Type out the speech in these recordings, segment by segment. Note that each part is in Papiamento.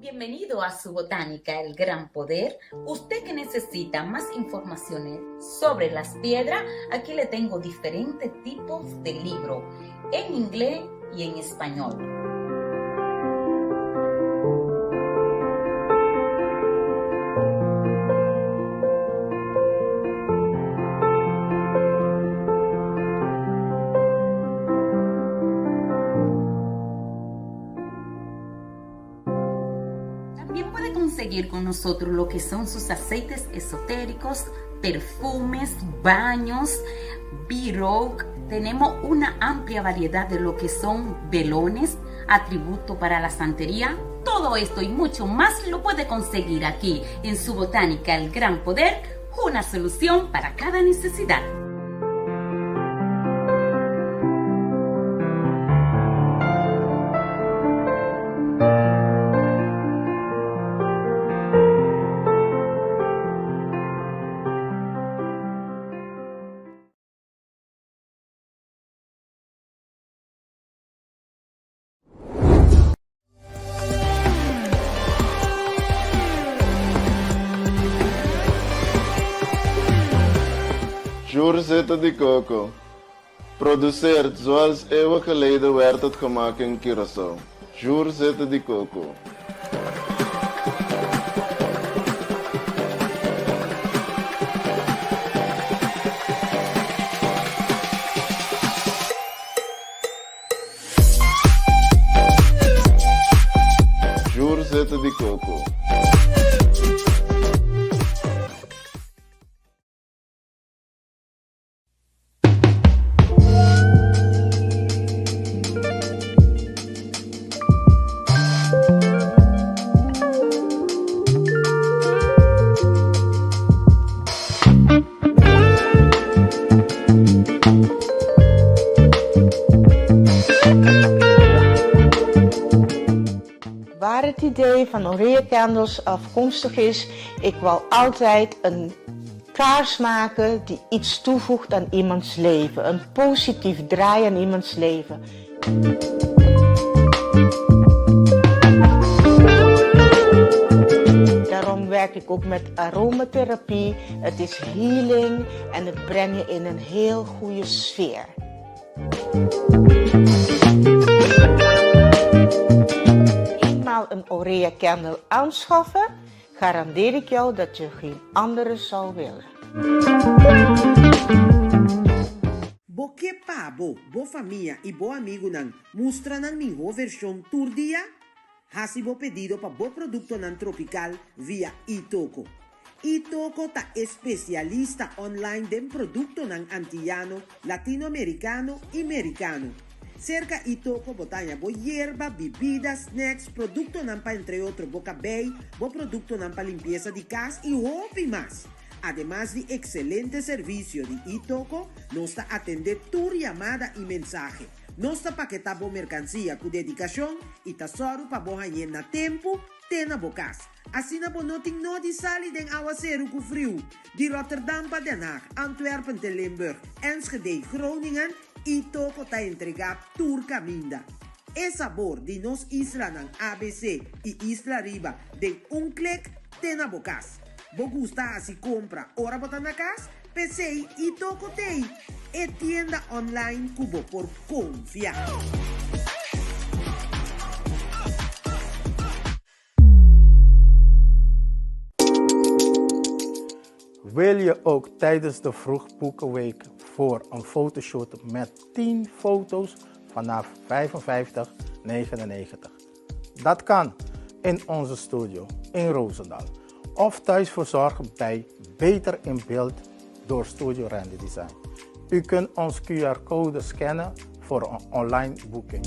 Bienvenido a su botánica El Gran Poder. Usted que necesita más informaciones sobre las piedras, aquí le tengo diferentes tipos de libro en inglés y en español. También puede conseguir con nosotros lo que son sus aceites esotéricos, perfumes, baños, b-rock. Tenemos una amplia variedad de lo que son velones, atributo para la santería. Todo esto y mucho más lo puede conseguir aquí en su botánica El Gran Poder, una solución para cada necesidad. Jur zeta di coco. Produceerd zoals eeuwen geleden werd het gemaakt in Curaçao. Jur zeta di coco. Jur zeta di coco. Waar het idee van Aurea Candles afkomstig is, ik wou altijd een kaars maken die iets toevoegt aan iemands leven. Een positief draai aan iemands leven. Daarom werk ik ook met aromatherapie. Het is healing en het brengt je in een heel goede sfeer. Eenmaal een Aurea Candle aanschaffen, garandeer ik jou dat je geen andere zou willen. Bo ke pa bo, bo famia i bo amigunan mustra nan mihó vershon tur dia? Hasi bo pedido pa bo produktonan tropikal via iToko. iToko ta e spesialista online den produktonan antiyano, latinoamerikano i merikano. Serka iToko bo ta haña bo yerba, bibida, snacks, produktonan pa entre otro bo kabei, bo produktonan pa limpiesa di kas i hopi mas. Ademas di ekselente servisio di iToko, nos ta atendé tur yamada i mensahe. Nos ta paketá bo merkansia ku dedikashon i ta sòru pa bo hañ'é na tempu te na bo kas. Asina bo no tin no di sali den awaseru ku friu. Di Rotterdam pa Den Haag, Antwerpen te Limburg, Enschede, Groningen, iToko ta entregá tur kaminda. E sabor di nos islanan abc i Isla Riba den un klik te na bo kas. Bo gusta hasi kompra ora bo ta na kas? P'esei iToko t'ei, e tienda online ku bo por konfia. Wil je ook tijdens de Vroegboekenweek voor een fotoshoot met 10 foto's vanaf 55,99? Dat kan in onze studio in Roosendaal of thuis verzorgen bij Beter in Beeld door Studio Randy Design. U kunt ons QR-code scannen voor een online boeking.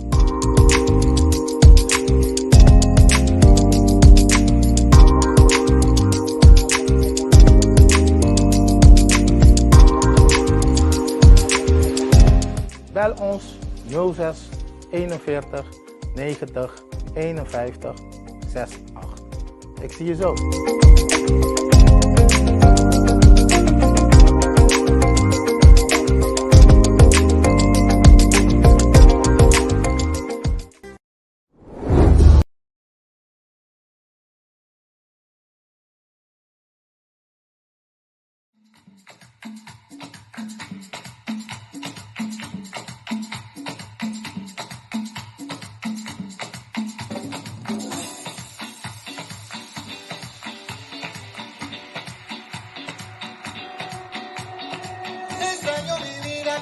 Bel ons 06 41 90 51 68. Ik zie je zo.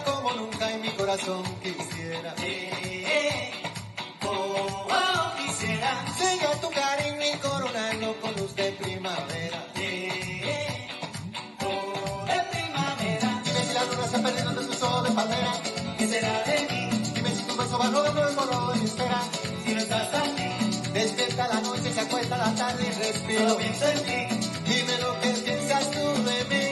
como nunca y mi corazón quisiera. Oh, oh, quisiera. Sellar tu cariño y coronarlo con luz de primavera. Oh, de primavera. Dime si la luna se ha perdido entre sus ojos de palmera. ¿Qué será de mí? Dime si tu beso va rodando el morro de mi espera. Si no estás aquí, despierta la noche, se acuesta la tarde y respiro. Solo pienso en ti. Dime lo que piensas tú de mí.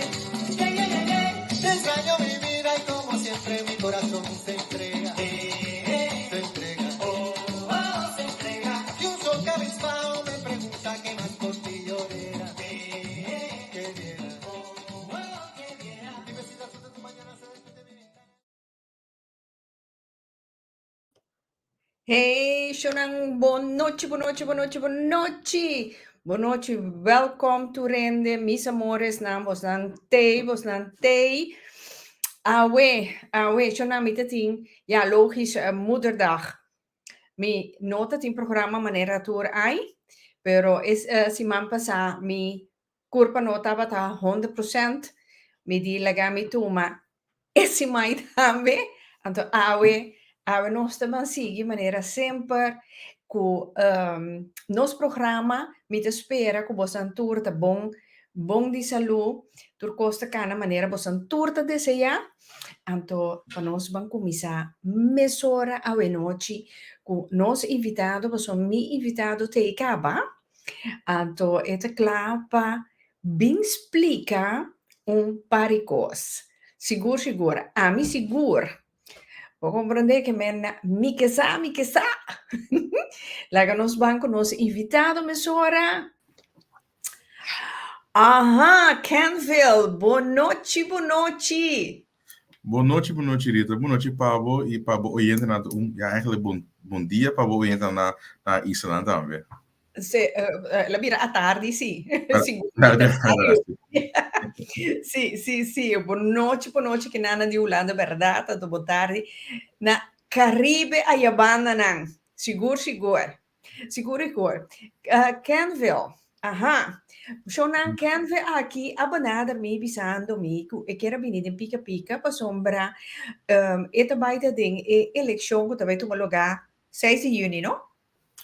Yeah, yeah, yeah, yeah. Te extraño mi vida y como siempre mi corazón se entrega. Se entrega. Oh, oh, se entrega. Y un sol cabizbajo me pregunta qué más por ti yo diera. Que diera. Oh, oh, que diera. Dime si la de tu mañana se despide de mi ventana. Hey, Shonan, bon nochi, bon nochi, bon nochi, bon nochi. Bon nochi, welcome to Rende, mis amores, nan, bos nan tei, bos nan tei. Awe, awe, Shonan, mi ta tin, ja, logisch, moederdag. Mi no ta tin programa manera tur ai, pero es siman pasá mi kurpa no tabata 100%, mi di laga mi tuma e siman tambe. Anto awe, awe nos ta ban sigui manera semper ku nos programa. Mi ta spera ku bosan tur ta bon, bon di salú, tur kos ta kana manera bosan tur ta deseá. Anto pa nos ban kuminsá mesora awe nochi ku nos invitado, pasobra mi invitado ta ei kaba. Anto e ta kla pa bin splika un par di kos. Sigur sigur, ami sigur bo komprondé ke men mi ke sa, mi ke sa. Laga nos ban ku nos invitado mesora. Aha, Kenville, bon nochi, bon nochi. Bon nochi, bon nochi Rita. Bon nochi pa bo i pa bo oyentenan. Ja, eigenlijk bon, bon dia pa bo oyentenan na islanan tambe. Se, la bira atardi, sí. Sigur. Sí, sí, sí. Bon nochi, bon nochi, que nana di Hulanda, verdad? Tanto bon tardi. Na Caribe ayabanda nan. Sigur, sigur. Sigur, sigur. Kenville, aha. Shonan Kenville aki a benadra mi bisando mi ku e kier a bini den Pika Pika pasobra e ta bai ta den e elekshon ku ta bai tuma lugá 6 di yüni, no?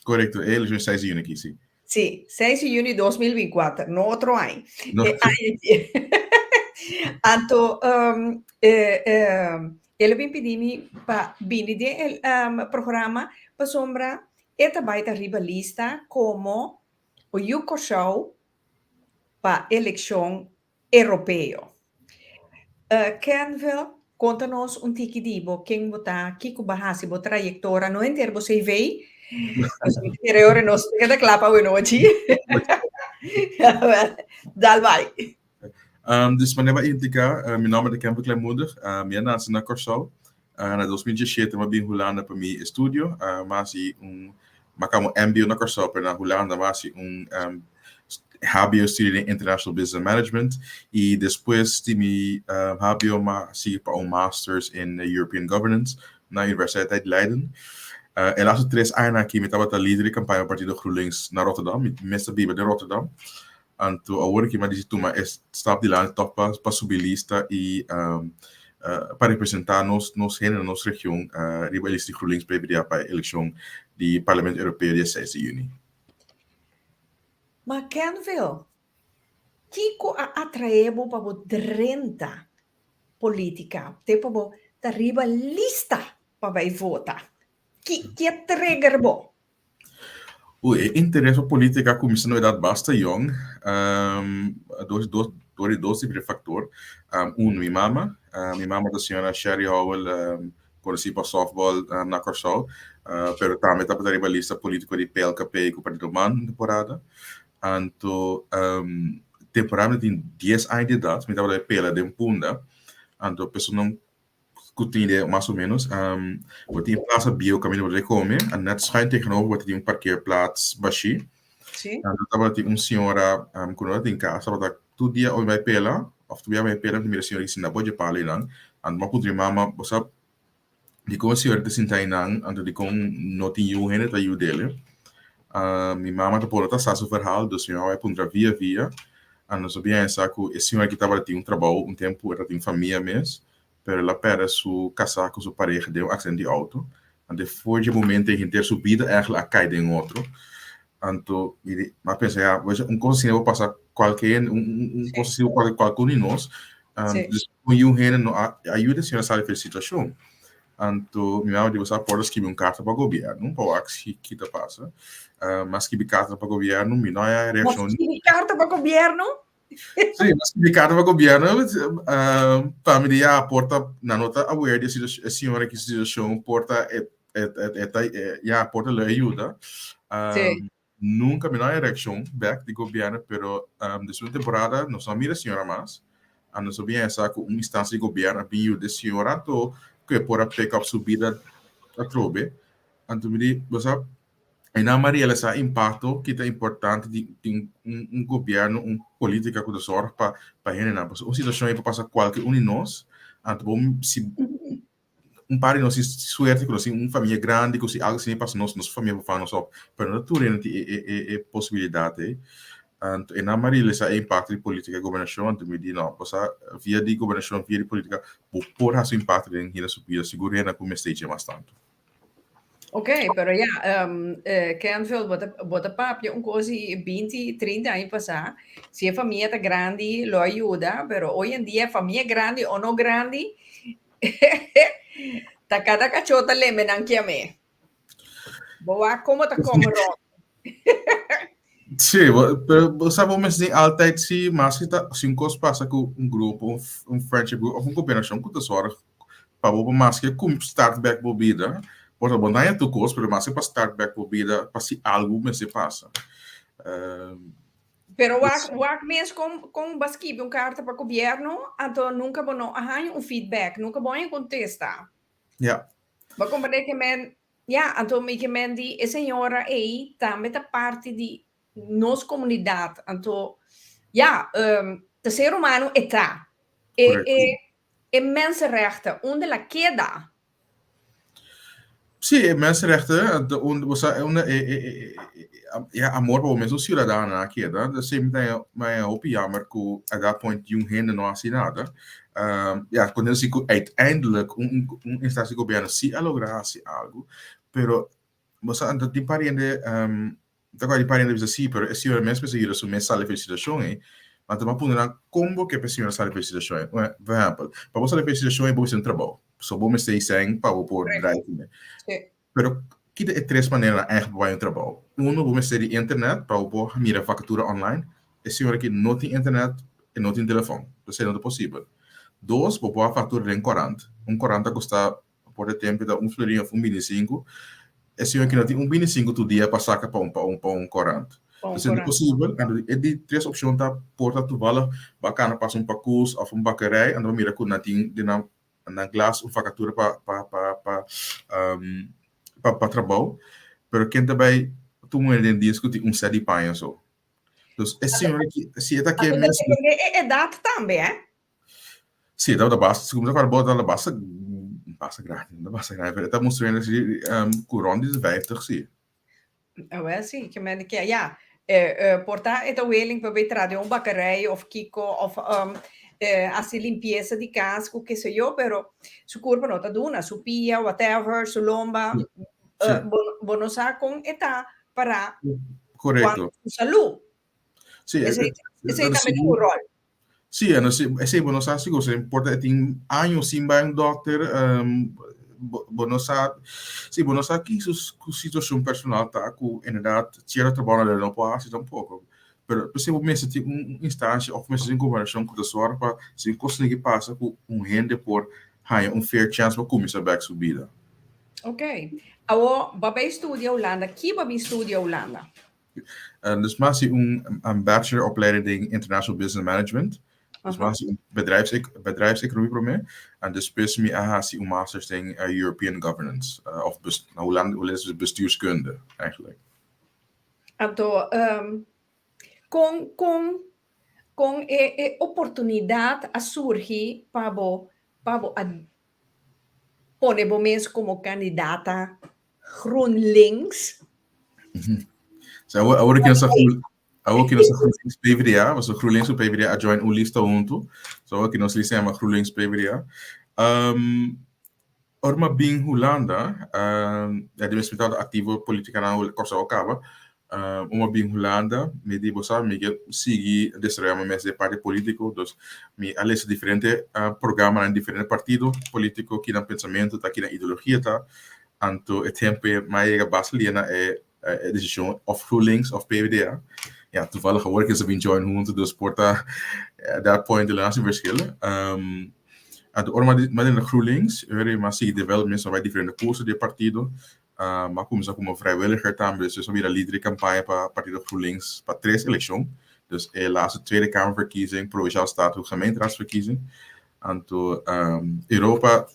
Korekto, e elekshon 6 di yüni aki, si. Si, 6 di yüni 2024, no otro aña. No. E aña aki. Anto, el a bin pidi mi pa bini den e programa pasobra e ta bai ta riba lista komo yu Kòrsou pa elekshon Europeo. Kenville, konta nos un tiki di bo, ken bo ta, kiko bo a hasi, bo trayektoria, no henter bo CV, pasobra mi ta kere ora nos ta keda kla pa awenochi. Dal bai. Dus manera bo a indiká, mi nòmber ta Kenville Kleinmoedig, mi a nase na Kòrsou, na 2017 mi a bin Hulanda pa mi estudio, mi a hasi un, mi a kaba un mbo na Kòrsou, pero na Hulanda mi a hasi un hbo studio den International Business Management i despues di mi hbo mi a sigui pa un Masters in European Governance na Universiteit Leiden. E laatste tres añanan aki mi tabata lider di kampaña pa partido GroenLinks na Rotterdam, mi mes ta biba den Rotterdam. Anto awor aki mi a disi tuma e stap dilanti tòg pa pa subi lista i pa representá nos nos hende na nos region riba e lista di GroenLinks PvdA pa e elekshon di Parlamento Europeo dia seis di yüni. Ma Kenville, kiko a atraé bo pa bo drenta polítika, te pa bo ta riba lista pa bai vota? Ki ki a trigger bo? Ui, e interes pa politica a cuminsa na un edad basta yong, dos dos door di dos diferente factor. Un, mi mama, mi mama ta señora Sherry Howell, conoci pa softball na Corsou, pero tambe tabata riba lista politico di PLKP cu Partido Man un temporada. Anto, temporada mi tin dies aña di edad, mi tabata pela den Punda, anto personanan ku tin idea mas o menos. Bo tin e plaza bieu kaminda bo ta kome, en net schuin tegenover bo tin un parkeerplaats bashí. Sí. Anto tabata tin un señora ku no tabatin kas, tabata tur dia ora mi bai pela, òf tur bia mi bai pela mi ta mira e señora aki sinta bo dje palo einan. Anto mi a puntra mi mama, bo sa dikon e señora ta sinta einan, anto dikon no tin yu hende ta yud'el? Mi mama ta por ta sa su verhaal, dus mi mama a puntra via via. Anto nos a biensa ku e señora aki tabata tin un trabou un tempu, e tabatin famia mes. pero el a pèrdè su kasá ku su pareha den un aksidente di outo. Anto for dje momento ei henter su bida eigenlijk a kai den otro. Anto mi di, mi a pensa ya, un kos asina por pasa kualke hende, un kos asina por pasa kualke un di nos. Dus un yu hende no a yuda e señora sali for e situashon. Anto mi mama di bo sa por a skibi un karta pa gobièrnu pa wak si ki ta pasa. Mi a skibi karta pa gobièrnu, mi no haya reakshon. Bo skibi karta pa gobièrnu? Sí, mi a skibi karta pa gobièrnu pa mi di ya por ta nan no ta aware di e señora ki situashon por ta e e ta ya por ta lo e yuda. Nunka mi no haya reakshon bèk di gobièrnu pero despues di un temporada nos no a mira e señora mas. A nos a bin haya sa ku un instansia di gobièrnu a bin yuda e señora anto ku e por a pick up su bida atrobe. Anto mi di bo sa Einan m'a realisá impakto ki ta importante di tin un gobièrnu, un polítika ku ta sòrg pa pa hendenan. Pasobra un situashon ei por pasa kualke un di nos, anto bo si un par di nos tin suerte ku nos tin un famia grandi ku si algu asina pasa nos, nos famia por fanga nos op. Pero no ta tur hende tin e e e posibilidat ei. Anto einan m'a realisá e impakto di polítika i gobernashon, anto mi di no, bo sa via di gobernashon, via di polítika bo por hasi un impakto den hende su bida, sigur hendenan ku mester dje mas tantu. Ok, pero ja, um, eh, Kenville, bo ta, bo ta papia un cos di 20, 30 aña pasá. Si e famia ta grandi, lo ayuda, pero hoy en dia famia grandi o no grandi, ta cada cachó ta lembe nan kiamé. Bo wak como ta come rond. Sí, bo, pero bo sa bo mes ni altijd si mas si ta si un cos pasa cu un grupo, un, un friendship group of un combinacion cu ta zorg pa bo por maske ku start bek bo bida, por ta bo no haña tur kos, pero maske pa start bek bo bida pa si algu mester pasa. Pero wak, wak mes kon, kon bo a skibi un karta pa gobièrnu, anto nunka bo no a haña un feedback, nunka bo haña kontesta. Ja. Bo komprendé ke men, ya, anto mi ke men di e señora ei tambe ta parti di nos komunidat, anto, ya, ta ser humano e ta. E, e, E mensenrechten, unda la keda? Sí, e mensenrechten, de un, o sea, unda e, e, e, ja, amor pa bo mes un ciudadano a keda. Dus mi ta mi hopi jammer ku at that point yung hende no hasi nada. Um, ja, kon si ku uiteindelijk un, un instantie gobierno si a logra hasi algo, pero bo sa anto tin pariente um, Ta kua di pariente bisa sí, pero e señora mes mester yuda su mes sali for e situashon ei. Ma ta puntra nan, kon bo ke pa e señora sali for e situashon ei? Por ehèmpel, pa bo sali for e situashon ei bo mester un trabou. So bo mester ei sèn pa bo por drai kuné. Pero ki ta e tres maneranan ègt pa bo haña un trabou? Uno, bo mester di internet pa bo por mira vakatura online. E señora aki no tin internet, e no tin telefòn. Esei no ta posibel. Dos, bo por haña faktura den korant. Un korant ta kosta Por e tempu ta un florin of un bintisinku. E señor ki no tin un bintisinku tur dia pa saka pa un pa un pa un korant. Pa un Entonces no korant. posibel. Anto e di tres opshon ta por ta toevallig bo a kana pasa un pakus of un bakerij anto bo mira ku nan tin den nan nan glas un vakatura pa pa pa pa pa pa trabou. Pero ken ta bai tur muhé den dies ku tin un sèt di paña so. Dus e señor aki si e ta ke Anto mes depende e edat tambe, eh? Sí, tabata basta, si kumsa para tabata basta, basta grandi, no basta grandi, pero ta mustrando si um, ku rond di 50, sí. Ah, wel, sí, ke men ke ja, eh, eh, por ta e ta willing pa bay tra den un bakkerij of kiko of um, eh, hasi limpieza di kas ku ke sé yo, pero su kurpa no ta duna, su pia, whatever, su lomba, Sí. eh, bo, bo no sa kon e ta para Correcto. kuantu su salú. Sí, Esei, esei tambe tin un rol. Sí, en esei, esei bo no sa sigur, se por ta e tin años sin bai un dokter, um, bo, bo no sa, sí, bo no sa ki su, su situacion personal ta ku inderdaad cierto trabou nan no por hasi tampoco. Pero p'esei bo mester tin un instancia of mester tin un gobernacion ku ta zorg pa si un kos esaki pasa ku un hende por haña un fair chance pa kuminsá bek su bida. Ok. Awor, bo a bai studia Hulanda. Ki bo a bin studia Hulanda? Dus mi a hasi un bachelor opleiding den International Business Management. Dus mi a hasi un bedrijfseconomie promé. En despues mi a hasi un masters den European Governance. Of na Hulandes is bestuurskunde eigenlijk. Anto, kon, kon, kon e, e oportunidat a surgi pa bo, pa bo a pone bo mes komo kandidata GroenLinks? So, awor, awor ki nos awor ki nos GroenLinks PvdA, pasobra GroenLinks ku PvdA a join un lista huntu. So awor ki nos lista yama GroenLinks PvdA. Um, ora mi a bin Hulanda, um, ya di mes mi tabata aktivo politika na Kòrsou a kaba. Um, ora mi a bin Hulanda, mi di bo sa mi ke sigui desaroyá mi mes den parti polítiko, dus mi a lesa diferente uh, programanan di diferente partido polítiko, ki nan pensamentu ta, ki nan ideologia ta. Anto e tempu ei mi a yega basta lia na e e desishon òf GroenLinks òf PvdA. Ja, toevallig awor ke nos a bin join huntu, dus por ta at that point lo hasi verschil. Um, anto ora mi a drenta GroenLinks, mi a sigui develop mi mes, a bai diferente kurso di e partido. Mi a kuminsá komo vrijwilliger tambe, despues mi a bira lider di kampaña pa partido GroenLinks pa tres elekshon. Dus e laatste Tweede Kamerverkiezing, Provinciale Staten ku Gemeenteraadsverkiezing. Anto Europa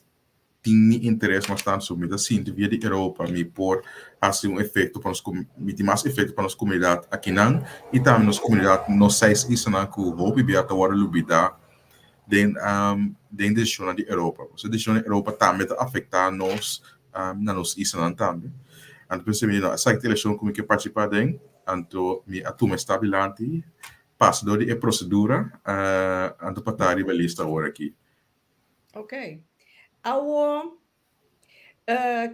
tin mi interes mas tantu, so mi ta sinti via di Europa mi por hasi un efekto pa nos mi tin mas efekto pa nos komunidat akinan i tambe nos komunidat nos seis islanan ku hopi bia ta wòrdu lubidá den den desishonnan di Europa. Pasobra desishonnan di Europa tambe ta afektá nos na nos islanan tambe. Anto pensé mi no esaki ta e elekshon ku mi ke partisipá aden, anto mi a tuma e stap dilanti, pasa dor di e prosedura, anto pa ta riba e lista awor aki. Ok. Awo,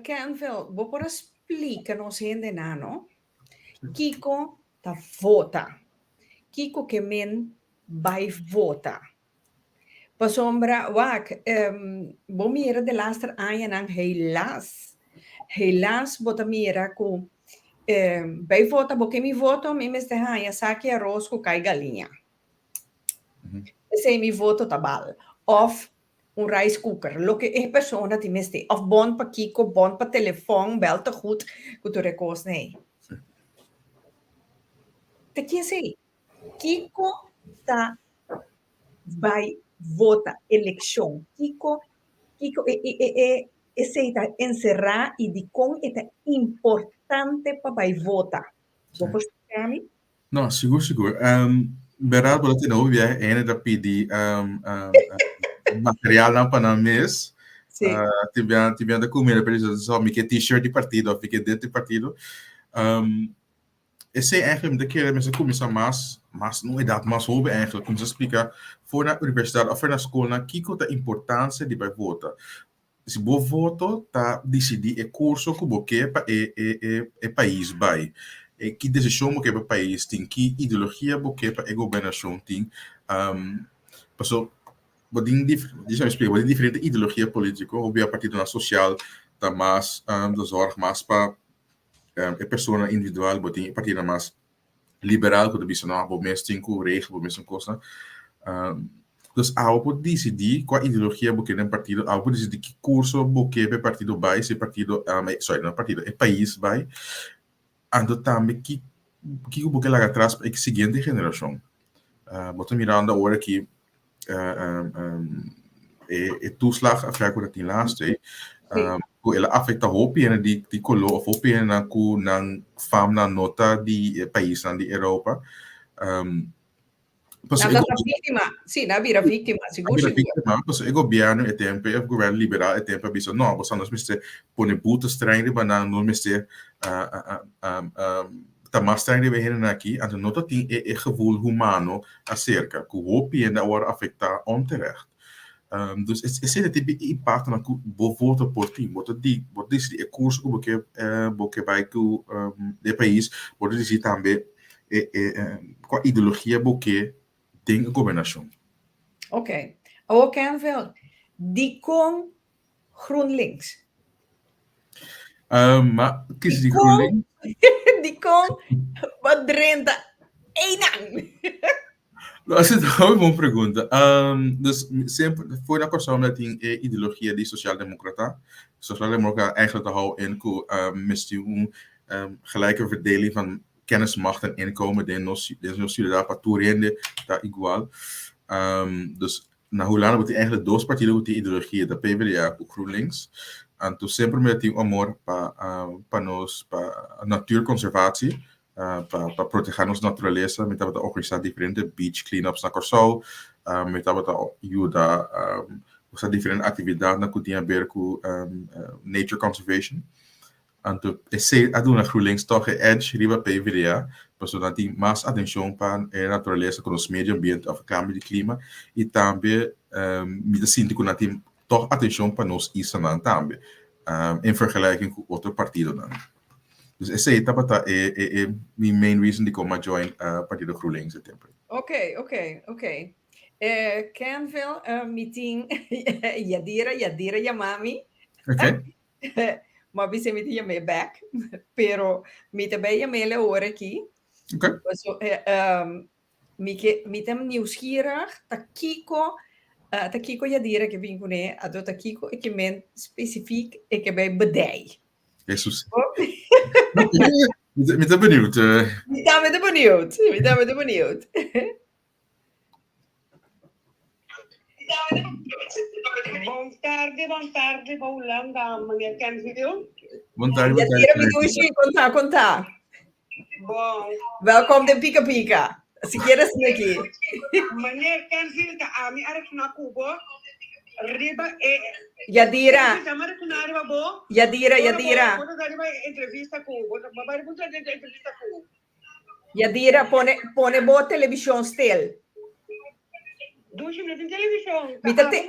Kenville, bo por a splika nos hendenan, no? Kiko ta vota? Kiko ke men bai vota? Pasobra, wak, bo mira de laster añanan helaas, helaas bo ta mira ku bai vota, bo ke mi voto, mi mester haña saki aros ku kai galiña. Esei mi voto ta bal. Of un rice cooker, loke e persona tin mester. Of bon pa kiko, bon pa telefon, bel te goed, ku tur e kosnan ei. Ta ki esei? Kiko ta bai vota, elekshon? Kiko, kiko e, e, e, e esei ta enserá i dikon e ta importante pa bai vota? Bo por splika mi? No, sigur, sigur. Um, berdad, bo ta tene hopi biahe ene ta pidi um, um, materialnan pa nan mes. Sí. Uh, tin biaha, tin biaha ta kumina, pero dice, so, mi ke t-shirt di partido, of mi ke dit di partido. Um, esei eigenlijk mi ta kere mester kuminsá mas, mas na un edat mas hoben eigenlijk, kuminsá splika for na universidat of for na skolnan kiko ta importansia di bai vota. Si bo voto ta disidí e kurso ku bo ke pa e e e e pais bai, e ki desishon bo ke pa e pais tin, ki ideologia bo ke pa e gobernashon tin. Paso bo tin dif disa mi splika, bo tin diferente ideologia polítiko, hopi a partidonan sosial ta mas ta zòrg mas pa e persona individual, bo tin e partidonan mas liberal ku ta bisa no bo mes tin ku regla bo mes tin kosnan. Dus abo por disidí kua ideologia bo ke den partido, abo por disidí ki kurso bo ke pa e partido bai, si e partido sorry no partido, e pais bai, anto tambe ki kiko bo ke laga atras pa e siguiente generashon. Bo ta mirando awor aki e toeslag affaire ku ta tin laatst ei, ku el a afekta hopi hende di di koló òf hopi hendenan ku nan famnan no ta di e paisnan di Europa. Nan ta víktima, sí, nan a bira víktima, sigur bira sigur. víktima, pasobra e gobièrnu e tempu, e gobièrnu liberal e tempu a bisa no, boso nos mester pone boete streng riba nan, nos mester ta mas streng riba e hendenan aki, anto no ta tin e e gevoel humano aserka ku hopi hende a wòrdu afektá onterecht. Dus esei ta tipo e impaktonan ku bo voto por tin. Bo ta di bo ta disidí e kurso ku bo ke bo ke bai ku e pais, bo ta disidí tambe e e kua ideologia bo ke den e gobernashon. Ok. Awor Kenville, dikon GroenLinks? Ma kis di GroenLinks? Dikon bo drenta einan? No, esa ta un bon pregunta. Dus semper for na Kòrsou mi a tin e ideologia di sosialdemokrata. Sosialdemokrata eigenlijk ta hou in ku mester un gelijke verdeling van kennis, macht en inkomen den nos den nos siudat pa tur hende ta igual. Dus Na Hulanda bo tin eigenlijk dos partido ku tin ideologia, ta PvdA ku GroenLinks. Anto semper mi a tin un amor pa pa nos pa natuurconservatie, pa pa proteha nos naturalesa. Mi tabata organisa diferente beach cleanups na Kòrsou, mi tabata yuda usa diferente aktividatnan ku tin aber ku nature conservation. Anto esei a duna GroenLinks tòg e edge riba PvdA, pasobra nan tin mas atenshon pa e naturalesa ku nos medio ambiente òf e kambio di klima i tambe mi ta sinti ku nan tin tòg atenshon pa nos islanan tambe, en vergelijking ku otro partidonan. Dus esei tabata e e e mi main reason dikon m'a join Partido GroenLinks e tempu ei. Ok, ok, ok. Kenville, mi tin Yadira, Yadira yama mi. Ok. M'a bisa mi ta yam'é bèk, pero mi ta bai yam'é awor aki. Ok. Paso Mi ke mi ta nieuwsgierig ta kiko ta kiko Yadira ke bin kuné, anto ta kiko e ke men spesifiek e ke bai bedei. Jesus. Mi ta benieuwd. Mi tambe ta benieuwd. Mi tambe ta benieuwd. Bon tardi, bon tardi, bo Hulanda, meneer Kenville. Bon tardi, bon tardi. Yadira mi dushi, konta, konta. Bon. Welkom den Pika Pika. Si quieres aquí. Meneer Kenville ta ami a reacciona cu bo riba e Yadira. Kenville ta ami a reacciona riba bo. Yadira, Ora bo Yadira. bo ta riba e entrevista cu bo bo bai riba un entrevista cu. Yadira, pone pone bo television stil. Dushi mi no tin television. Mi ta te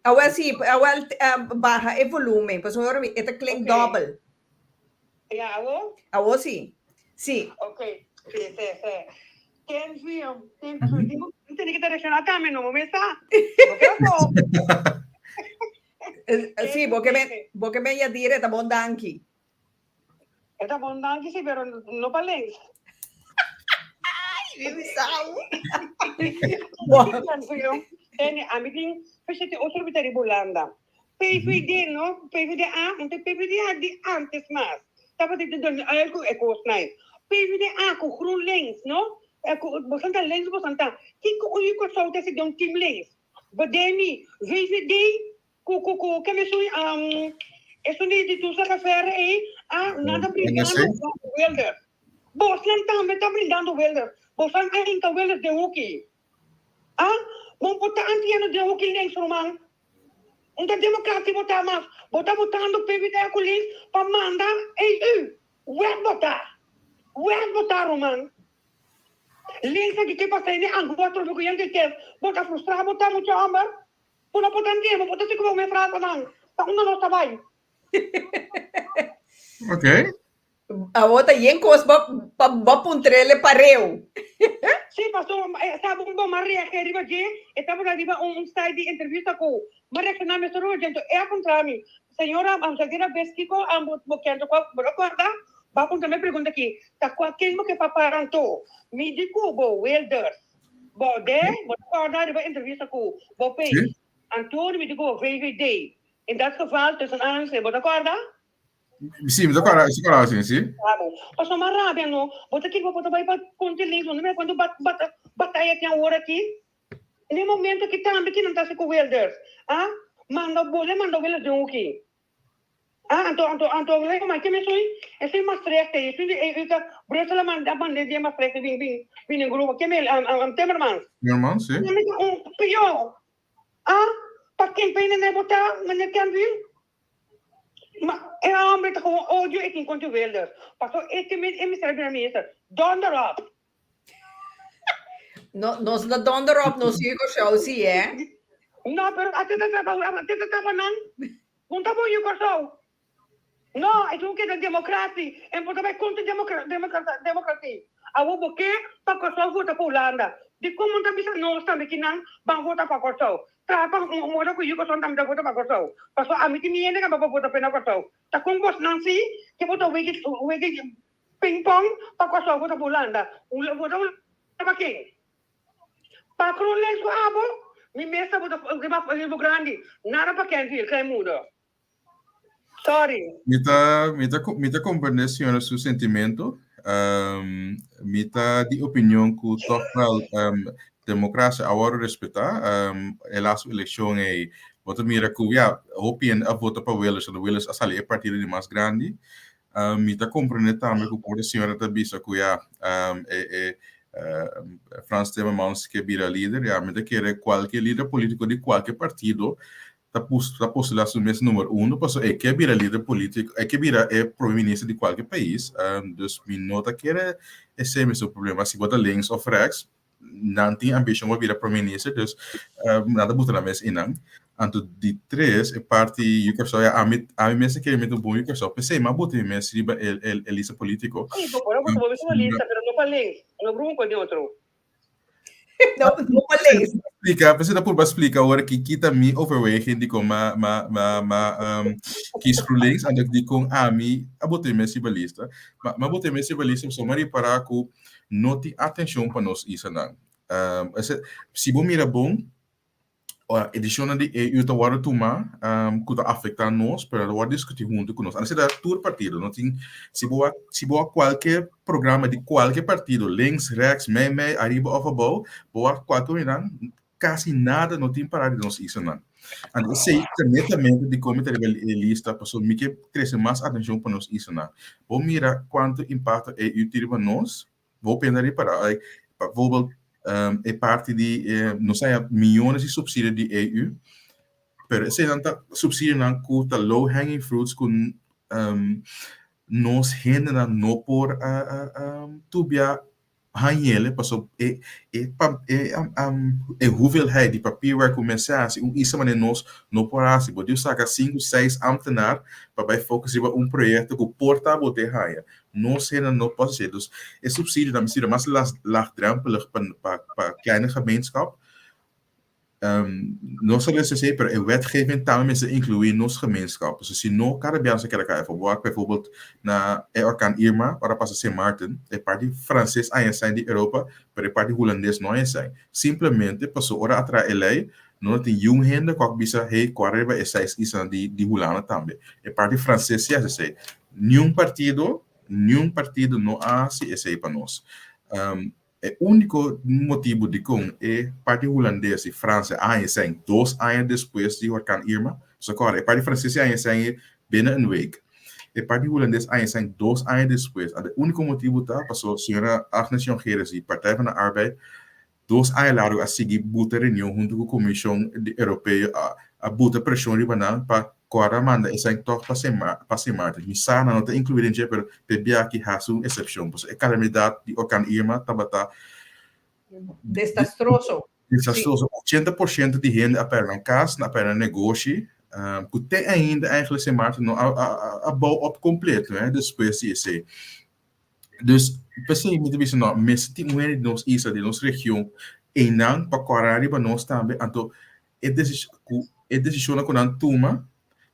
Awel si, awel baha e volumen pasobra ora mi e ta klink Ok. dobbel. Ja, awo? Awo si. Si. Ok, si, si, si. Kenzie, Kenzie, mm -hmm. Tiene que reaccionar también, no me está. Sí, porque me, porque me ya dire, está bon danki. Está bon danki, sí, pero no pa links. Ay, mi sabe. Ene, a mi tin, fíjate, otro bitari Holanda. PVD no, PVDA, anto PVDA di antes mas tabata di done uil ku e kosnan. PVDA ku GroenLinks no, ku bosan ta links bosan ta, kiko un yu Kòrsou ta hasi den un team links? Bedemi, VVD ku ku ku kende esun esun di di toeslagaffaire ei a nan ta brindando Wilders. Bosnan tambe ta brindando Wilders, bosan a hinka Wilders den hoki. Ah, bo por ta antiano den hoki links ruman. Un ta democratie bo ta mas. Bo ta votando PVDA ku links pa manda EU. Wet bo ta. Wet bo ta ruman. Links aki ke pasa hende angua trobe ku yente kes. Bo ta frustra bo ta mucha homber. Bo no por ta antiano bo ta si ku bo mes frasa nan. Pa unda nos ta bai. Okay. Awor ta yen kos bo pa bo puntrele pareu. Sí, paso e sa bon bon, m'a reageer riba dje, e tabata riba un un site di entrevista ku m'a reakshoná mesora riba dje, anto e a puntra mi, Señora, am sa dira bes kiko am bo bo kende kua bo ta kòrda? Bo a puntra mi e pregunta aki, ta kua ken bo ke pa para anto? Mi di ku bo, Wilders. Bo de, bo ta kòrda riba entrevista ku bo pei, anto mi di ku bo VVD. In dat geval, tussen aanhalingstekens, bo ta kòrda? Sí, mi ta kòrda, mi ta kòrda asina, sí. Bravo. Pasobra mi a rabia no. Bo ta kiko bo ta bai pa kontra links, bo no mira kuantu bat bat bataya tin awor aki. Na e momento aki tambe kinan ta hasi ku Wilders? Ah? Manda bo le manda Wilders den hoki. Ah, anto anto anto lei ma ke mesui? Esei Maastricht ei, esei di ei ta Brussel a manda a manda di Maastricht bin bin bin den grupo. Ke mel Timmermans. Timmermans, sí. Mi ta un pió. Ah, pa ken pena ne bo ta, meneer Kenville? Ma e hombre ta gewoon odio e tin contra Wilders. Paso e te e mester a bira minister. Donder op! No, nos no donder op, nos Hugo Show si, eh? No, pero a te ta traba, a te ta traba nan. Bon ta bon Hugo Show. No, e tin keda democratie. En bo ta bai contra democra, democra, democratie. Awor bo ke pa Kòrsou vota pa Hulanda. Dikon bo no ta bisa nos tambe kinan ban vota pa Kòrsou? Traha pa un ora ku yu Kòrsou tambe ta vota pa Kòrsou. Pasobra ami tin mi hende kaba pa vota p'e na Kòrsou. Ta kon bosnan si ke bo ta wege wege ping pong pa Kòrsou vota pa Hulanda. Vota Hulanda pa ken? Pa GroenLinks ku abo? Mi mes ta vota riba riba grandi. Nada pa Kenville, Kleinmoeder. Sorry. Mi ta, mi ta, mi ta comprende señora su sentimento. Um, mi ta di opinion ku toch wel um, democracia a wordo respetá. Um, e laatste eleccion ei, bo ta mira ku ja, hopi hende a vota pa Wilders, en Wilders a sali e partido di mas grandi. Um, mi ta comprende tambe ku por e señora ta bisa ku ja, um, e, e, uh, Frans Timmermans ke bira lider. Ja, mi ta kere kualke lider politico di kualke partido ta ta postula su mes numero uno pasobra e ke bira lider politico, e ke bira e prome minister di kualke pais, dus mi no ta kere esei mes un problema si bo ta links of rechts, nan tin ambicion pa bira prome minister, dus nan ta buta nan mes einan. Anto di tres, e parti Yu Kòrsou, ya ami ami mes a kere mi ta un bon Yu Kòrsou, p'esei mi a bota mi mes riba e e e lista polítiko. Sí, bo por a bota bo mes riba lista, pero no pa links, no bruma ku otro. No, no pa links. Splika, p'esei ta purba splika awor ki ki ta mi overweging dikon m'a m'a m'a m'a kies GroenLinks, anto dikon ami a bota mi mes riba lista. Ma m'a bota mi mes riba lista pasobra m'a ripará ku no tin atenshon pa nos islanan. Si bo mira bon, Edishonnan di EU ta wòrdu tumá ku ta afektá nos, pero ta wòrdu diskutí huntu ku nos. Anto ta tur partido, no tin, si bo wak, si bo wak kualke programa di kualke partido, links, rèks, mei mei, ariba òf abou, bo wak kualke un di nan, kasi nada no tin pará di nos islanan. Anto esei ta netamente dikon mi ta riba e lista, pasobra mi ke trese mas atenshon pa nos islanan. Bo mira kuantu impakto EU tin riba nos, Bo pena ripará, ai, bijvoorbeeld e parti di, nos haya miyones di subsidio di EU, pero eseinan ta subsidionan ku ta low hanging fruits ku nos hendenan no por tubia hañ'ele pasobra e e e e hoeveelheid di papierwerk ku mester hasi un isla manera nos no por hasi. Bo diu saka sinku seis ambtenaar pa bai focus riba un proyekto ku por ta bo te haña. Nos hende no por haci. Dus e subsidio ta mester mas laagdrempelig pa pa pa kleine gemeenschap. Um, no solo esei, pero e wetgeving tambe mester inclui nos gemeenschap. Dus si no, cada bia nos a keda kai afo. Bo wak bijvoorbeeld na e orkaan Irma, ora pasa Sint Maarten, e parti frances a haña sèn di Europa, pero e parti hulandes no a haña sèn. Simplemente paso ora a traha e lei, no tin yun hende ku a bisa, hey, kua riba e seis islanan di di Hulanda tambe. E parti frances si a hasi esei. Niun partido, niun partido no a hasi esei pa nos. E úniko motibu dikon e parti hulandes i Fransia a haña esei dos aña despues di horkan Irma, so kòrda, e parti franses a haña esei binnen een week, e parti hulandes a haña esei dos aña despues. Anto e úniko motibu ta pasobra señora Agnes Jongerius di Partij van de Arbeid dos aña largu a sigui buta reunion huntu ku Komishon di Europeo a a buta preshon riba nan pa kòrda manda esaki tòg pa Sint pa Sint Maarten. Mi sa nan no ta inkluí den dje pero p'e aki hasi un esepshon pasobra e kalamidat di orkan Irma tabata Desastroso. Desastroso. 80% di hende a pèrdè nan kas, nan a pèrdè nan negoshi, ku te ainda eigenlijk Sint Maarten no a a a bou op kompleto despues di esei. Dus, p'esei mi ta bisa no, mester tin un hende di nos isla, di nos region, einan pa kòrda riba nos tambe. Anto e desis ku e desishonnan ku nan tuma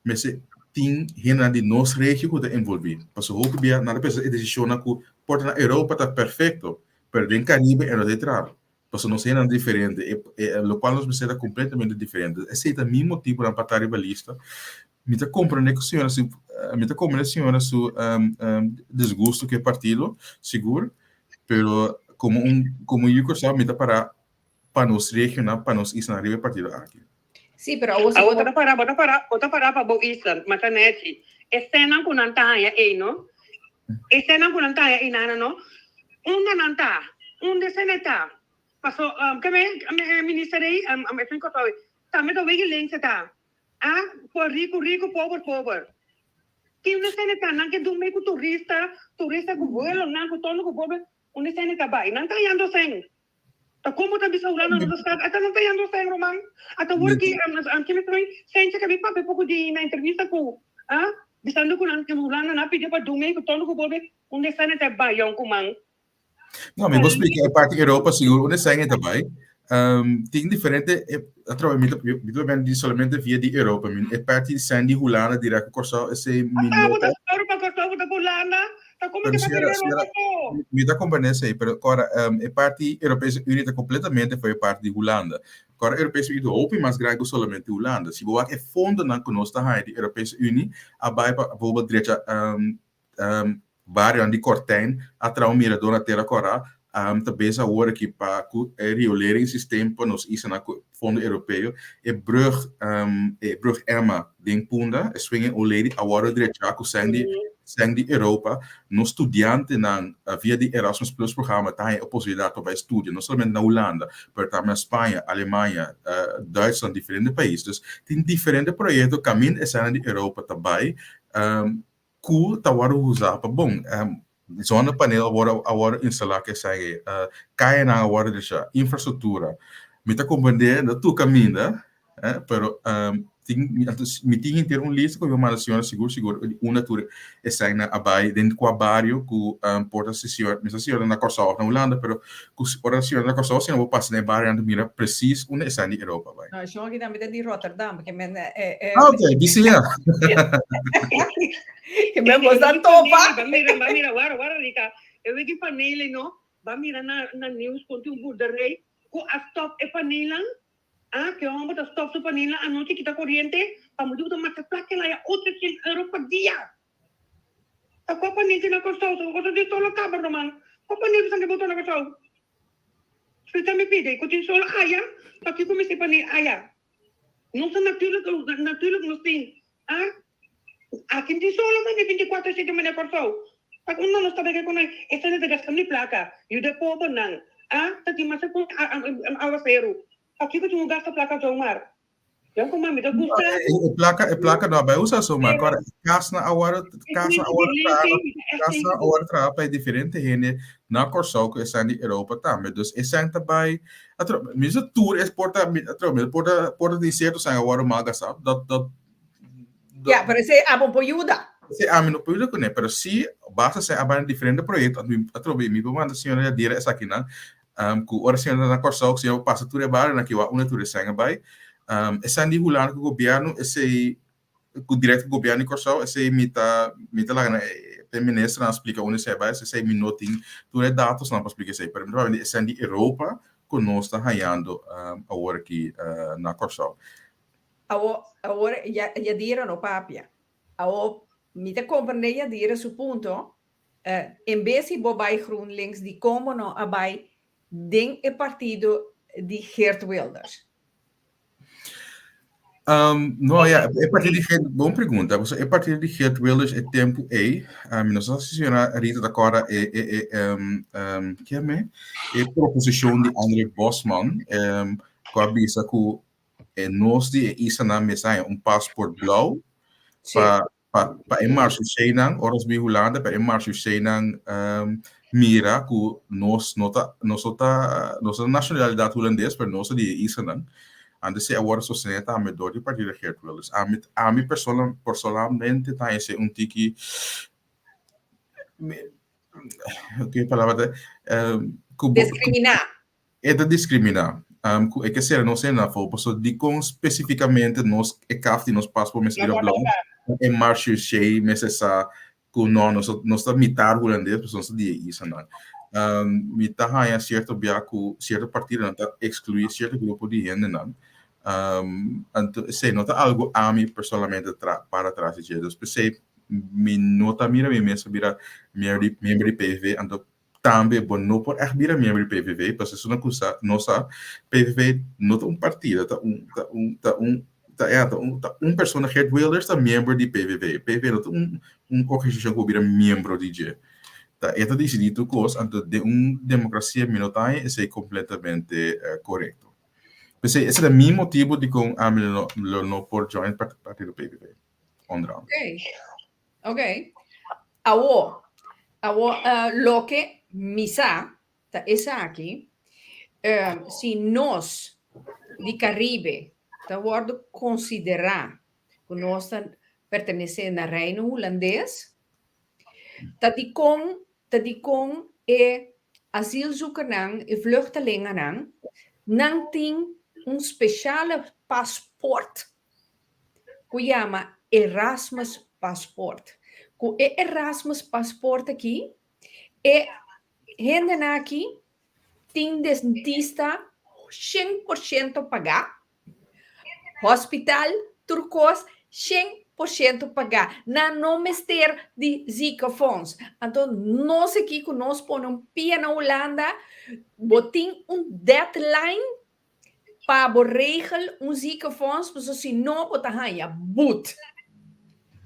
mester tin hendenan di nos regio ku ta envolví. Pasobra hopi bia nan ta pensa e desishonnan ku por ta na Europa ta perfekto, pero den Karibe e no ta e traha. Pasobra nos hendenan diferente, e e lokual nos mester ta kompletamente diferente. Esei ta mi motibunan pa ta riba lista. Mi ta komprende ku señora su mi ta komprende señora su disgusto ku e partido, sigur, pero komo un komo yu Kòrsou mi ta para pa nos regionnan, pa nos islanan riba e partido aki. Sí, pero awor si Awor bo bo ta para, bo ta para, bo ta para pa bo isla, ma ta nèchi. E sènnan ku nan ta haña ei, no? E sènnan ku nan ta haña ei nana, no? Unda nan ta? Unda e sènnan ta? Paso, ke me e minister ei, esun Kòrsou ei, tambe ta wege lense ta. Ah, por riku riku, pober pober. Ki unda sènnan ta? Nan ke dun mei ku turista, turista ku vuelonan, ku tono ku pober, unda e sènnan ta bai? Nan ta hañando sèn. Ta como ta bisa Hulanda no ta skat? Ata no ta yendo sen ruman. Ata wor ki kimes ta bay Sencha ka bi papia poco di na entrevista cu ah bisando cu nan Hulanda na pidi pa dun ku tono ku bolbe un de sene ta bay yon ku man. No, mi bo splika e parti Europa sigur un de sene ta bay. Tin diferente atrobe mi ta mi ta papia di solamente via di Europa mi e parti di sen di Hulanda direct ku Kòrsou esei mi Ata no bo ta ta Europa Kòrsou bo ta ku Hulanda Ta como Pero ke ta señora, perde señora, Europa so? mi ta comprende esei, pero ora e parti Europese Unie ta completamente for e parti di Hulanda. Ora Europese Unie ta hopi mas grandi ku solamente Hulanda. Si bo wak e fondonan ku nos ta haña di Europese Unie a bai pa bijvoorbeeld drecha barionan di Kortijn, a traha un mirador na Tera Kòrá, ta bezig awor aki pa ku e rioleringssysteem pa nos islanan ku fondo europeo. E brug, e brug Emma den Punda, e Swinging Old Lady, a wòrdu drechá ku sèn di sèn di Europa. Nos studiantenan via di Erasmus Plus programa ta haña e posibilidat pa bai studia no solamente na Hulanda, pero tambe na Spaña, Alemania, Duitsland, diferente pais. Dus tin diferente proyekto kaminda e sènnan di Europa ta bai ku ta wòrdu usá pa bon. Zonnepaneel a wòrdu a wòrdu instalá ku esaki, kayanan a wòrdu drechá, infrastruktura. Mi ta komprendé na tur kaminda. Eh, pero um, tin, mi tin henter un lista ku mi manda señora sigur sigur di unda tur esnan a bai den kua bario ku um, por ta si señora, mi sa señora na Kòrsou òf na Hulanda, pero ku ora señora na Kòrsou si no bo pasa na e barionan ta mira presis unda esnan di Europa bai. No, shon aki tambe ta di Rotterdam, ke men eh, eh, Ah, ok, bisiña. Ke men bos dan topa. Ba mira, ba mira, wara, wara Rita. E wiki panelen no, ba mira na na nieuws kon tin un boerderij ku a stop e panelan. Ah, ke homber ta stop su panela anochi kita koriente pa motibu ta mata plaka el haya 800 euro pa dia. Ta kua panel tin na Kòrsou? Sa kos di solo kaba ruman. Kua panel ku san ke boto na Kòrsou? Splika mi pide, ku tin solo aya, pakiko mester panel aya? Nos ta natuurlijk, natuurlijk nos tin. Ah, aki tin solo mane 24 sete mane Kòrsou. Pa unda nos ta beke ku nan? Esei ta gasta mi plaka. Yuda e pobernan. Ah, ta tin mas ku awaseru. Pakiko tin ku gasta plaka zomaar? Yon ku mami ta gusta. E plaka, e plaka no a bai usa zomaar. Kòrda, e kasnan a wòrdu, kasnan a wòrdu traha, kasnan a wòrdu traha pa e diferente hende na Kòrsou ku esnan di Europa tambe. Dus esnan ta bai, atro, mi no sa tur e por ta, atro, mi por ta, por ta tin sierto esnan a wòrdu mal gastá. Dat, dat, Ja, pero esei abo por yuda. Esei ami no por yuda kuné, pero si basta esei a bai na diferente proyekto, mi atrobe mi por manda señora Yadira esakinan, ku ora señora ta na Kòrsou, señora por pasa tur e barionan aki wak unda tur esei a bai. Esei di Hulanda ku gobièrnu, esei ku dirèkt ku gobièrnu di Kòrsou, esei mi ta mi ta laga na e ministernan splika unda esei a bai, esei mi no tin tur e datosnan pa splika esei, pero mi ta papia di esei di Europa ku nos ta hañando awor aki na Kòrsou. Awor, awor Yadira no papia. Awor, mi ta comprende Yadira su punto. En bes di bo bai GroenLinks, dikon bo no a bai den e partido di Geert Wilders? No, ja, e partido di Geert, bon pregunta. Pasobra e partido di Geert Wilders e tempu ei, mi no sa si señora Rita ta kòrda e, e, e, ke me? E proposishon di André Bosman, ku a bisa ku E nos di e islanan mester haña un paspoort blauw pa pa pa e marshuseinan, ora nos bin Hulanda, pa e marshuseinan mira ku nos no ta nos no ta nos no ta nashonalidat hulandes, pero nos ta di e islanan. Antes esei a wòrdu sostené tambe dor di partido Geert Wilders. Ami ami persona personalmente ta haña esei un tiki ke palabra ta ku bo Diskriminá. E ta diskriminá. Ku e ke sera nos hende afó, pasobra dikon spesifikamente nos e kaf di nos paspoort mester bira blou, e marshushe mester sa ku no, nos nos ta mitar hulandes pasobra nos ta di e islanan. Mi ta haña sierto bia ku sierto partidonan ta ekskluí sierto grupo di hendenan. Anto esei no ta algu ami personalmente ta para tras di dje. Dus p'esei mi no ta mira mi mes a bira miembro di PVV, anto Tambe bo no por ègt bira miembro di PVV, pasobra esun a kusa nos sa, PVV no ta un partido, ta un, ta un, ta un, ta ya, ta un, ta un persona, Geert Wilders ta miembro di PVV. PVV no ta un, un organisashon ku bo bira miembro di dje. Ta e ta disidí tur kos, anto den un demokrasia mi no ta haña esei kompletamente korekto. P'esei esei ta mi motibu dikon ami lo lo no por join partido PVV, onder andere. Oké. Ok. Awo, awo uh, loke mi sa ta esaki, uh, si nos di Caribe ta wordo considera ku nos ta pertenece na Reino Hulandes, ta dikon, ta dikon e asielzoekernan, e vluchtelingennan, nan tin un speciale paspoort ku yama Erasmus Paspoort. Ku e Erasmus Paspoort aki, e hendenan aki tin dentista 100% pagá, hospital, tur kos 100% pagá. Nan no mester di ziekenfonds. Anto nos aki ku nos pone un pia na Hulanda, bo tin un deadline Pa bo regel un ziekenfonds, pasobra si no bo ta haña but.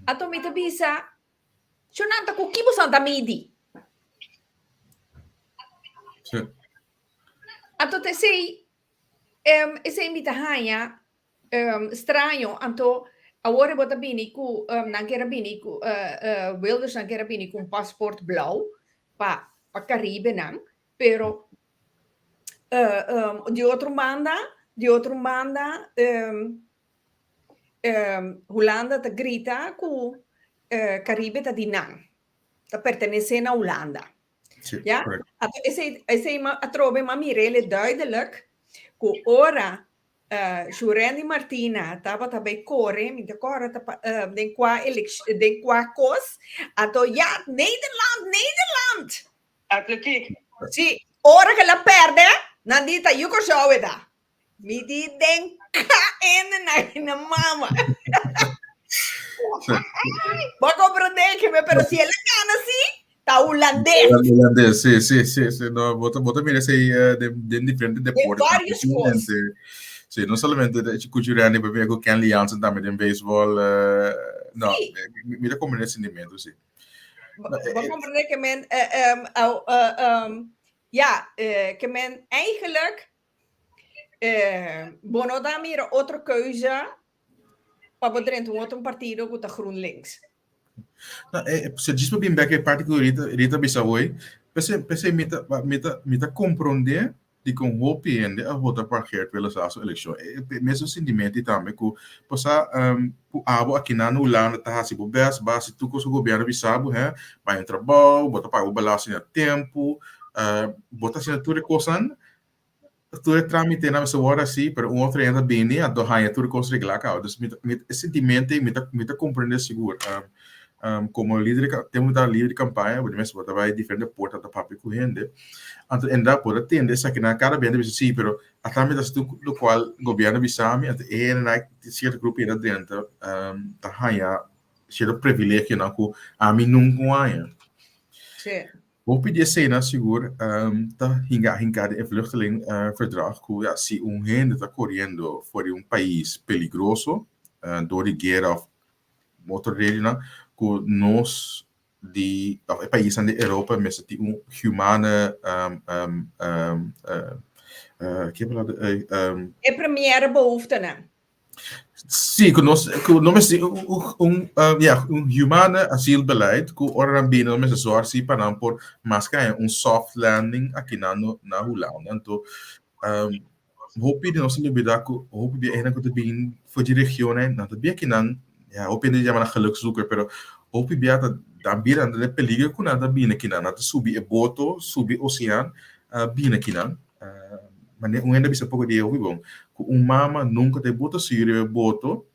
Anto mi ta bisa, Shonnan ta ku ki boso ta midi? Sí. Anto ta esei, um, esei mi ta haña um, straño. Anto awor bo ta bini ku, um, nan kier a bini ku, uh, uh, Wilders nan kier a bini ku un paspoort blauw pa, pa Caribenan, pero Di otro banda, Di otro banda, um, um, Hulanda ta grita ku uh, Caribe ta di nan, ta pertenesé na Hulanda. Sí, Ja? correct. Anto, esei, esei m'a atrobe m'a mir'é duidelijk ku ora uh, Shurendi Martina tabata bai kore, mi ta kòrda ta pa, uh, den kua elek- den kua kos, anto ja, Nederland, Nederland! Atletiek. Sí, ora ku el a pèrdè, nan di ta yu Kòrsou e ta. Mi di den KN na na mama. Sí. Bo a komprondé ke me, pero si el a gana sí, ta hulandes. Hulandes, sí, sí, sí, sí. No, bo ta, bo ta mira esei eh, den, den diferente Den deporte. varios kos. Sí, no solamente de Cuchurani, pero mira ku Kenley Jansen tambe den beisbòl. Eh, no, Sí. mi, mi ta komprendé e sentimiento, sí. Bo No, eh, bo eh, komprondé ke men, eh, em, au, eh, em, ja, eh, ke men eigenlijk eh, bo no ta mira otro keuze pa bo drenta un otro partido ku ta GroenLinks. No, eh, eh, se djis pa bin bek e parti ku Rita, Rita bisa hoy, p'esei, p'esei mi ta, mi ta, mi ta komprondé di kon hopi hende a vota pa Geert Wilders laatste elekshon. E, e mesun sintimento tambe ku pasá um, ku abo akinan na Hulanda ta hasi bo best, bo hasi tur kos ku gobièrnu bisa bo, hè, bai un trabou, bo ta paga bo belasting na tempu, uh, bo ta hasiendo tur e kosnan, Tur e trámitenan mester wòrdu hasí, pero un otro hende a bini anto haña tur e kos reglá kaba. Dus mi ta, mi e sentimentu ei mi ta, mi ta komprendé sigur. Komo lider di tempu mi tabata lider di kampaña, bo di mes bo ta bai diferente porta ta papia ku hende. Anto inderdat bo ta tende esakinan kada bia hende bisa sí, pero ata mi ta hasi tur lokual gobièrnu bisa mi, anto e hendenan sierto grupo hende a drenta ta haña sierto privilegionan ku ami nunka a haña. Sí. Hopi di eseinan sigur ta hinga hinká den e vluchtelingenverdrag ku ya si un hende ta koriendo for di un pais peligroso dor di guera òf otro redennan ku nos di òf e paisnan di Europa mester tin un humane ke palabra ei E premiere behoeftenan. Sí, ku nos ku no mester un un ya un humane asielbeleid ku ora nan bini no mester zòrg si pa nan por mas ke haña un soft landing aki nan na Hulanda. Anto hopi di nos ta lubida ku hopi di e hende ku ta bin for di regionnan nan ta bin aki nan ya hopi hende yama nan gelukzoeker pero hopi bia ta nan bira nan ta den peligro ku nan ta bini aki nan. Nan ta subi e boto subi osean bini aki nan. Manera un hende a bisa poko di e hopi bon, ku un mama nunka ta e bota su yu riba e boto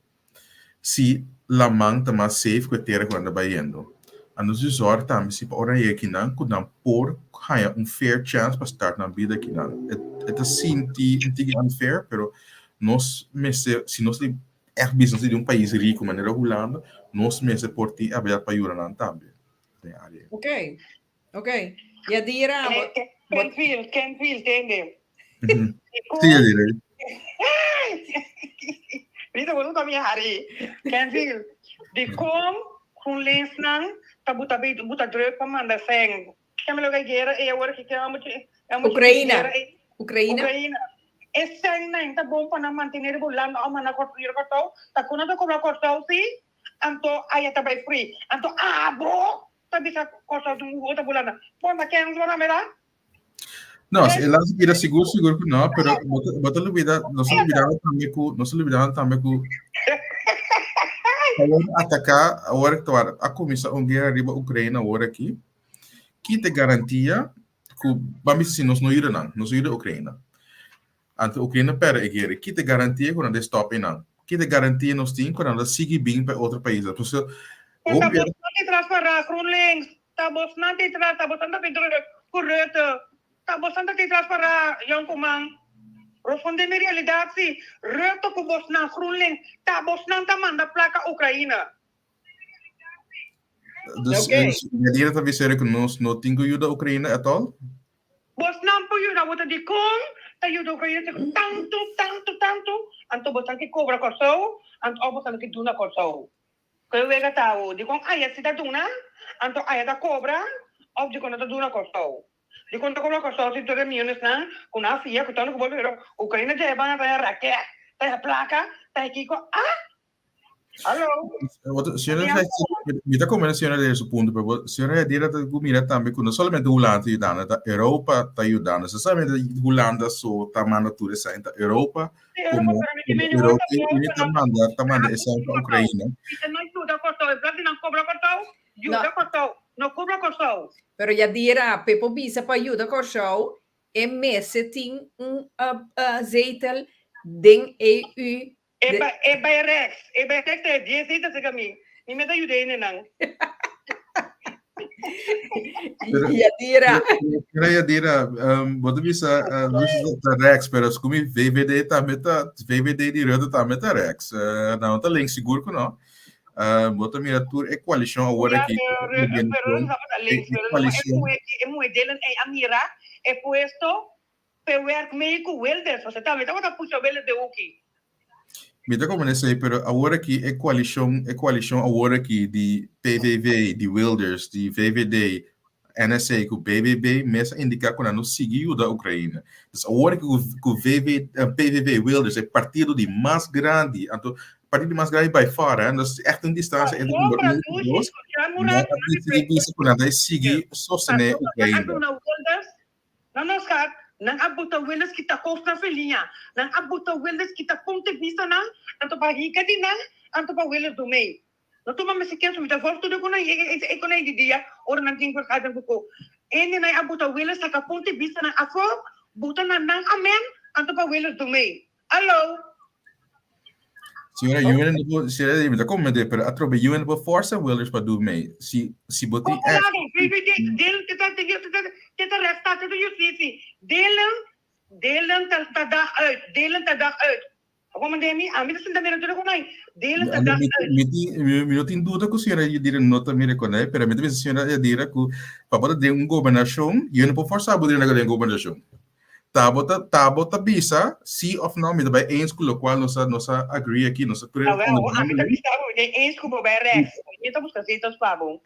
si laman ta mas safe ku e tera ku nan ta bayendo. Anto su zòrg tambe si pa ora nan yega kinan ku nan por haña un fair chance pa start nan bida kinan. E ta sinti un tiki unfair pero nos mester si nos ta ègt bisa nos ta di un pais riku manera Hulanda nos mester por tin e abilidat pa yuda nan tambe den e área. Oké. Ok. Yadira, bo, bo, Kenfield, Kenfield, tende. Sí, Yadira. Rita, bo nunca mi hari. Kenfield, di kon GroenLinks nan ta buta bi buta druk pa manda seng. Keme loke guera e awor ki ke amo chi amo chi Ukraina. guera e Ukraina. Ukraina. E seng nan ta bon pa nan mantene riba Hulanda o manda Kòrsou. Ta kon nan ta kobra Kòrsou si? Anto aya ta bai free. Anto abo Ta bisa cosa di un otro bulana. Bon, na ken zona mira? No, si el a bira sigur sigur ku no, pero bo ta bo ta lubida, nos ta lubidando tambe ku, nos ta lubidando tambe ku awor ataká, awor ta a kuminsá un guera riba Ukraina awor aki, ki ta e garantia ku ban bisa si nos no yuda nan, nos no yuda Ukraina. Anto Ukraina pèrdè e guera, ki ta garantia ku nan ta stòp einan? Ki ta garantia nos tin ku nan ta sigui bin pa e otro paisnan? Pasobra Ku ta hopi bosnan di tras pará, GroenLinks, ta bosnan di tras, ta bosnan ta bin druk ku Rutte, ta bosnan ta di tras pará, yònkuman. Rosponde mi realidat si, Rutte ku bosnan, GroenLinks, ta bosnan ta manda plaka Ukraina. Dus, Oké. dus Yadira ta bisa ku nos no tin ku yuda Ukraina at all? Bosnan por yuda bo ta dikon ta yuda Ukraina te tantu tantu tantu anto bosnan ke kobra Kòrsou anto òf bosnan ke duna Kòrsou ku e wega ta awo dikon aya si ta duna anto aya ta kobra òf dikon no ta duna Kòrsou dikon ta kobra Kòrsou si tur e miyonesnan ku nan a fia ku tantu ku bo pero Ukraina dje e banda ta e raket ta e plaka ta e kiko ah. Hallo. Wat, señora, mi ta comprende señora de su punto, pero señora Yadira ta mira tambe ku no solamente Hulanda ta yudando, ta Europa ta yudando. So solamente Hulanda so ta manda tur esaki, ta Europa como Europa ta manda ta manda esaki pa Ukraina. No yuda Kòrsou, en plas di nan kobra Kòrsou, yuda Kòrsou, no kobra Kòrsou. Pero Yadira, p'e por bisa pa yuda Kòrsou, e mester tin un zetel den EU. E bai e bai rechts, e bai rechts e dies ei ta sega mi. Mi mester yuda hende nan. Yadira. Pero Yadira, um, bo ta bisa uh, ta rechts, pero as kumi VVD tambe ta VVD di Rutte tambe ta rechts. Uh, nou ta links sigur ku no. Uh, bo ta mira tur e koalishon awor Ja, aki. pero pero no ta links, pero no e muhe e muhe delen ei a mira e puesto Pe werk mee ku Wilders, pasobra tambe tabata pusha Wilders den hoeki. Mi ta komprende esei, pero awor aki e koalishon, e koalishon awor aki di PVV, di Wilders, di VVD, NSC ku BBB mes a indiká ku nan no sigui yuda Ukraina. Dus awor aki ku ku VV, PVV, Wilders, e partido di mas grandi, anto partido di mas grandi by far, hè, dus echt un distansia entre number uno i dos, nan a disidí bisa ku nan ta sigui sostené Ukraina. Nan no skat, nan a buta Wilders kita kos na feliña, nan a buta Wilders kita punto di bista nan, anto pa hika di nan, anto pa Wilders do mei. No tuma mester kenso, mi ta vòrg tur ku nan e ku nan di dia ora nan tin vergadering ku ko. Ende nan a buta Wilders saka punto di bista nan afó, buta nan nan amen, anto pa Wilders do mei. Allo! Señora, UN no por, señora, mi ta comprende, pero atrobe UN no por forsa Wilders pa do mee. Si, si bo tin echt... VVD, delen, te ta, te ta, te ta rechtsstaat, te ta justitie. Delen, delen ta, ta dag uit, delen ta dag uit. Comprende mi? Ami ta sinta mira tur con ai. Delen ta dag uit. Mi, mi, mi no tin duda cu señora Yadira no ta mira con ai, pero mi ta bisa señora Yadira cu pa bo ta den un gobernacion, UN no por forsa bo den un gobernacion. Ta bo ta ta bo ta bisa si of no mi ta bai eens ku lokual nos a nos a agree aki nos a tur Awel ami ta bisa bo mi ta eens ku bo bai rechts mi ta buska zetels pa bo.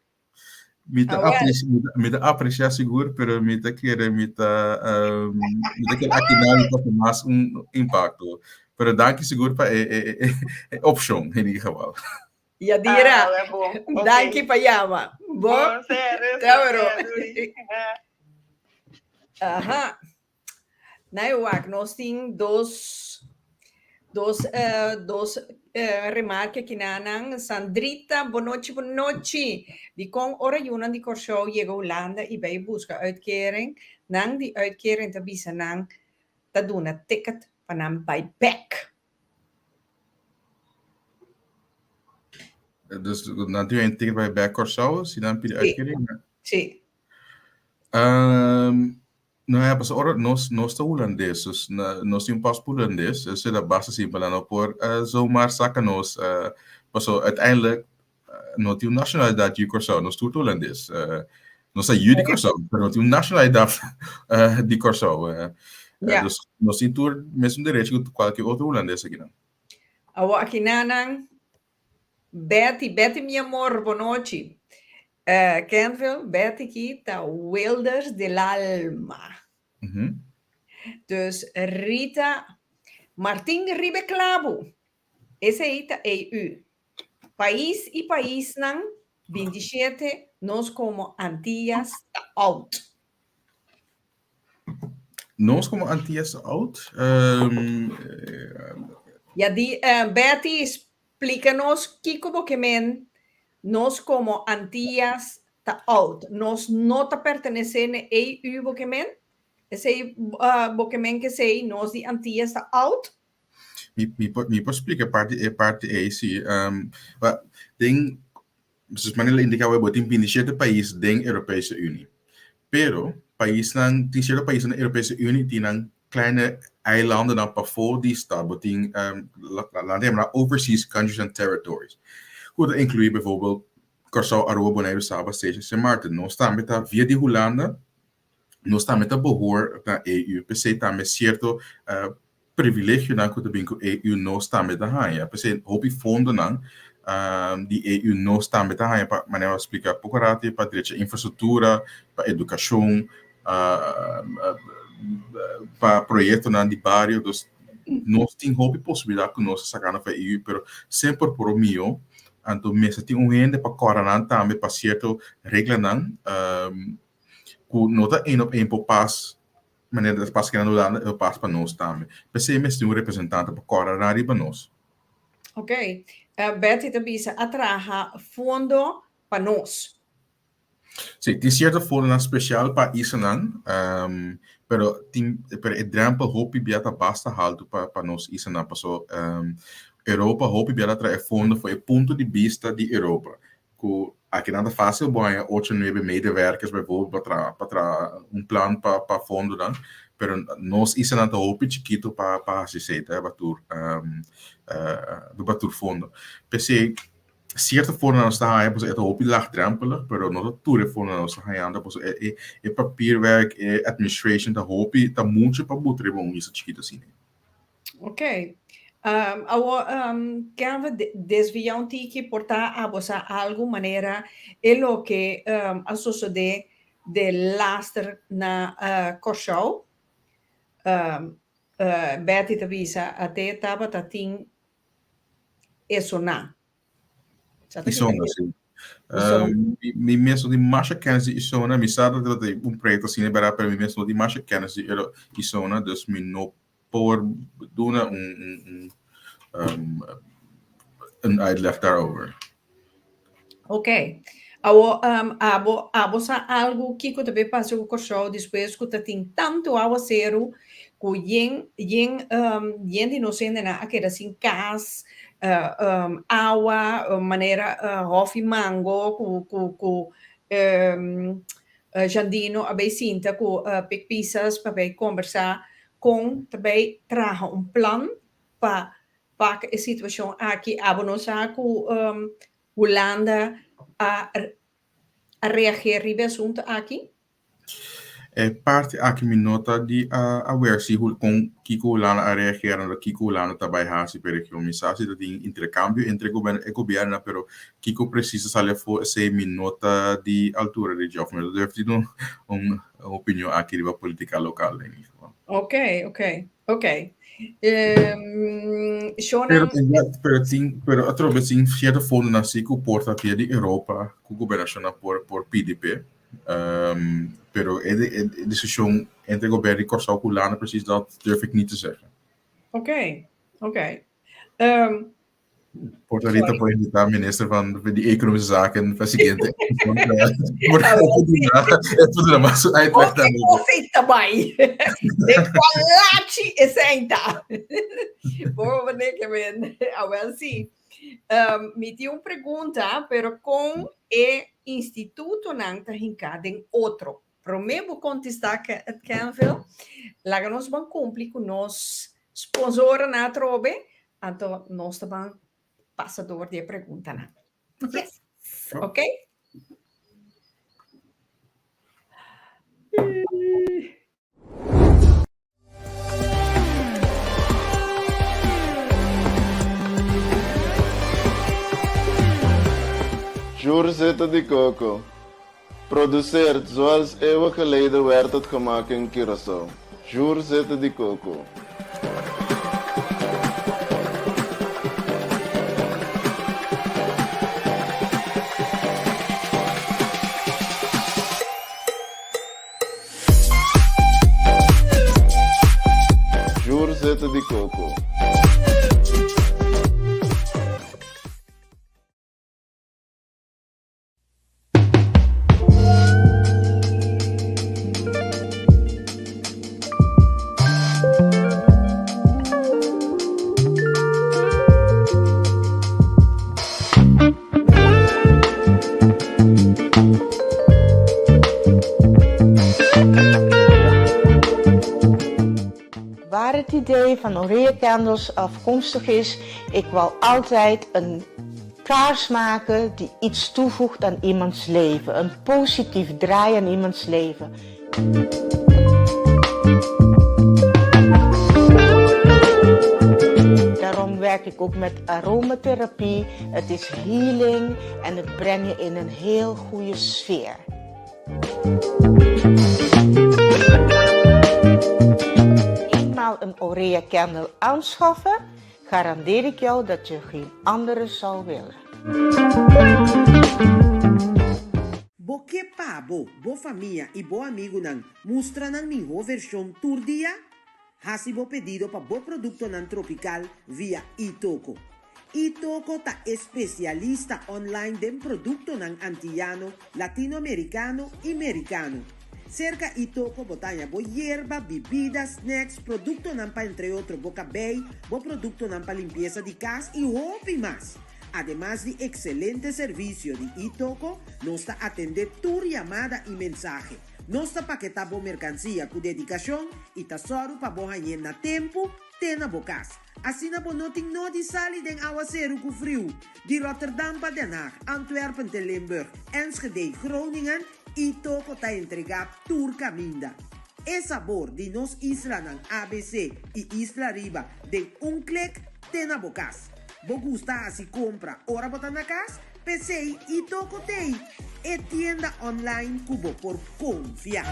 Mi ta aprecia mi ta aprecia sigur pero mi ta kere mi ta mi ta kere aki nan mi ta haci mas un impacto pero danki sigur pa e e e opcion in ieder geval. Yadira, Ah, wel bon. Oké. danki pa yama. Bo, Bon, serre, Tawero. serre, doei. Aha. Nou, wak, nos tin dos, dos, eh, dos eh, remarke kinanan. Sandrita, bonochi, bonochi. Di kon ora yunan di Kòrsou yega Hulanda i bai buska uitkering, nan di uitkering ta bisa nan ta duna ticket pa nan bai bek. Dus nan tin een ticket bij bek Kòrsou, si nan pidi Sí. uitkering. Sí. Um, nou ja, pas ora nos nos ta hulandes, dus na, nos tin un paspoort hulandes, dus dat basta simpel, no por uh, zomaar saka nos, uh, paso uiteindelijk uh, no tin un nationaliteit di Kòrsou, nos tur ta hulandes. Uh, nos ta yu di Kòrsou, pero no tin un nationaliteit uh, di Kòrsou. Uh, Ja. Dus nos tin tur mesun derecho ku kualke otro hulandes akinan. Awo akinanan, Betty, Betty mi amor, bonochi. Uh, Kenville, Betty ki ta Wilders del alma. Mm Dus Rita Martin riba e klabu. Esei ta EU. Pais i paisnan 27 nos komo Antillas ta out. Nos komo Antillas ta out? Um, Ja, di, uh, Betty, splika nos kiko bo ke men nos komo Antillas ta out. Nos no ta pertenesé na EU bo ke men? Esei uh, bo ke men ke esei nos di Antillas ta out? Mi, mi, por, mi por splika parti e parti ei, sí. Um, maar den, zoals manera indica we, bo tin 27 pais den Europese Unie. Pero, paisnan, tin cierto paisnan den Europese Unie tin nan kleine eilandennan pafó di stad. Bo tin, um, laten yama overseas countries and territories. Ku ta inclui bijvoorbeeld Kòrsou, Aruba, Boneiru, Saba, Seychelles, Sint Maarten. Nos tambe ta via di Hulanda, nos tambe ta behoor na EU. P'esei tambe cierto uh, privilegionan ku ta bin ku EU nos tambe ta haña. P'esei hopi fondonan di EU nos tambe ta haña pa, manera bo a splika poko rato, pa drecha infrastruktura, pa edukashon, pa proyektonan di bario. Dus Nos tin hopi posibilidat ku nos ta saka nan for EU, pero semper por mihó. Anto mester tin un hende pa kòrda nan tambe pa sierto reglanan ku no ta één op één por pas manera ta pas kinan Hulanda, e por pas pa nos tambe. P'esei mester tin un representante pa kòrda nan riba nos. Ok. Betty ta bisa a traha fondo pa nos. Sí, tin cierto fondonan special pa islanan, um, pero tin, pero e drempel hopi bia ta basta haltu pa, pa nos islanan, paso um, Europa hopi bia ta trae fondo for e punto di bista di Europa, ku akinan ta fácil bo haña ocho, nuebe medewerkers bijvoorbeeld pa traha, pa traha un plan pa, pa fondonan, pero nos islanan ta hopi chikitu pa, pa hasi esei, ta riba tur, um, uh, riba tur fondo. P'esei, Cierto forma nos ta haña pasobra e ta hopi laagdrempelig, pero no ta tur e forma nos ta hañando pasobra e e e papierwerk, e administration ta hopi, ta mucho pa buta riba un isla chikito asina. Ok. Um, awo, um, Kevin, de, desvia un tiki por ta abo sa algo manera e loke um, a sosode de laster na uh, Kòrsou. Um, uh, Betty ta bisa, ate tabata tin Isona. Sa ta Isona, sí. Um, mi mes no tin masha kennis di Isona. Mi sa dat dat un proyecto asina bera, pero mi mes no tin masha kennis di Isona, dus mi no por duna un, un, un, um, een uitleg daarover. Ok. Awo, um, abo, abo sa algu kiko ta be pasa ku Kòrsou despues ku ta tin tantu awaseru ku yen, yen, um, yen di nos hendenan a keda sin kas, uh, um, awa, manera uh, Hòfi Mango ku, ku, ku um, uh, Jandino a bay sinta ku uh, Pik Pisas pa bay kombersá kon ta bay traha un plan pa pak e situashon aki. Abo no sa ku um, Hulanda a a reageer riba e asunto aki? E parti aki mi no ta di awer si kon kiko Hulanda a reageer anto kiko Hulanda ta bai hasi pa e region. Mi sa si ta tin interkambio entre e gobiernonan pero kiko presis ta sali afó esei mi no ta di altura di dje òf mi no ta durf di duna un opinion aki riba politica lokal den ieder geval. Ok, ok. Ok. Um, pero, pero, tin, pero atrobe tin cierto fondonan sí ku por ta via di Europa, ku gobernacionnan por, por pidi p'e. Um, pero e, e, e decisión entre gobierno di Kòrsou ku Hulanda precies dat durf ik niet te zeggen. Ok, ok. Um, Por ahorita por invitá minister van di Economische Zaken pa siguiente. Por duna mas uitleg daarover. Koffie tabay. De kwalachi esei ta. Bo meneer Kevin, awel sí. Um, mi tin un pregunta, pero kon e institutonan ta hinká den otro? Promé bo kontestá, Kenville, laga nos ban kumpli ku nos sponsoranan atrobe, anto nos ta ban pasa door di e preguntanan. Yes. Ok? Zuurzette di coco. Produceert zoals eeuwen geleden werd het gemaakt in Curaçao. Zuurzette di coco. Zuurzette di coco. Waar het idee van Orea Candles afkomstig is, ik wou altijd een kaars maken die iets toevoegt aan iemands leven. Een positief draai aan iemands leven. Daarom werk ik ook met aromatherapie. Het is healing en het brengt je in een heel goede sfeer. Eenmaal een. een Orea Candle aanschaffen, garandeer ik jou dat je geen andere zal willen. Bo ke pa bo, bo famia i bo amigunan mustra nan mihó vershon tur dia? Hasi bo pedido pa bo produktonan tropikal via iToko. iToko ta e spesialista online den produktonan antiyano, latinoamerikano i merikano. Serka iToko bo ta haña bo yerba, bibida, snacks, produktonan pa entre otro bo kabei, bo produktonan pa limpiesa di kas i hopi mas. Ademas di ekselente servisio di iToko, nos ta atendé tur yamada i mensahe. Nos ta paketá bo merkansia ku dedikashon i ta sòru pa bo hañ'é na tempu te na bo kas. Asina bo no tin nodi sali den awaseru ku friu. Di Rotterdam pa Den Haag, Antwerpen te Limburg, Enschede, Groningen i Toko ta entregá tur kaminda. E sabor di nos islanan abc i Isla Riba den un klik te na bo kas. Bo gusta hasi kompra ora bo ta na kas? P'esei i toko t'ei e tienda online ku bo por konfia.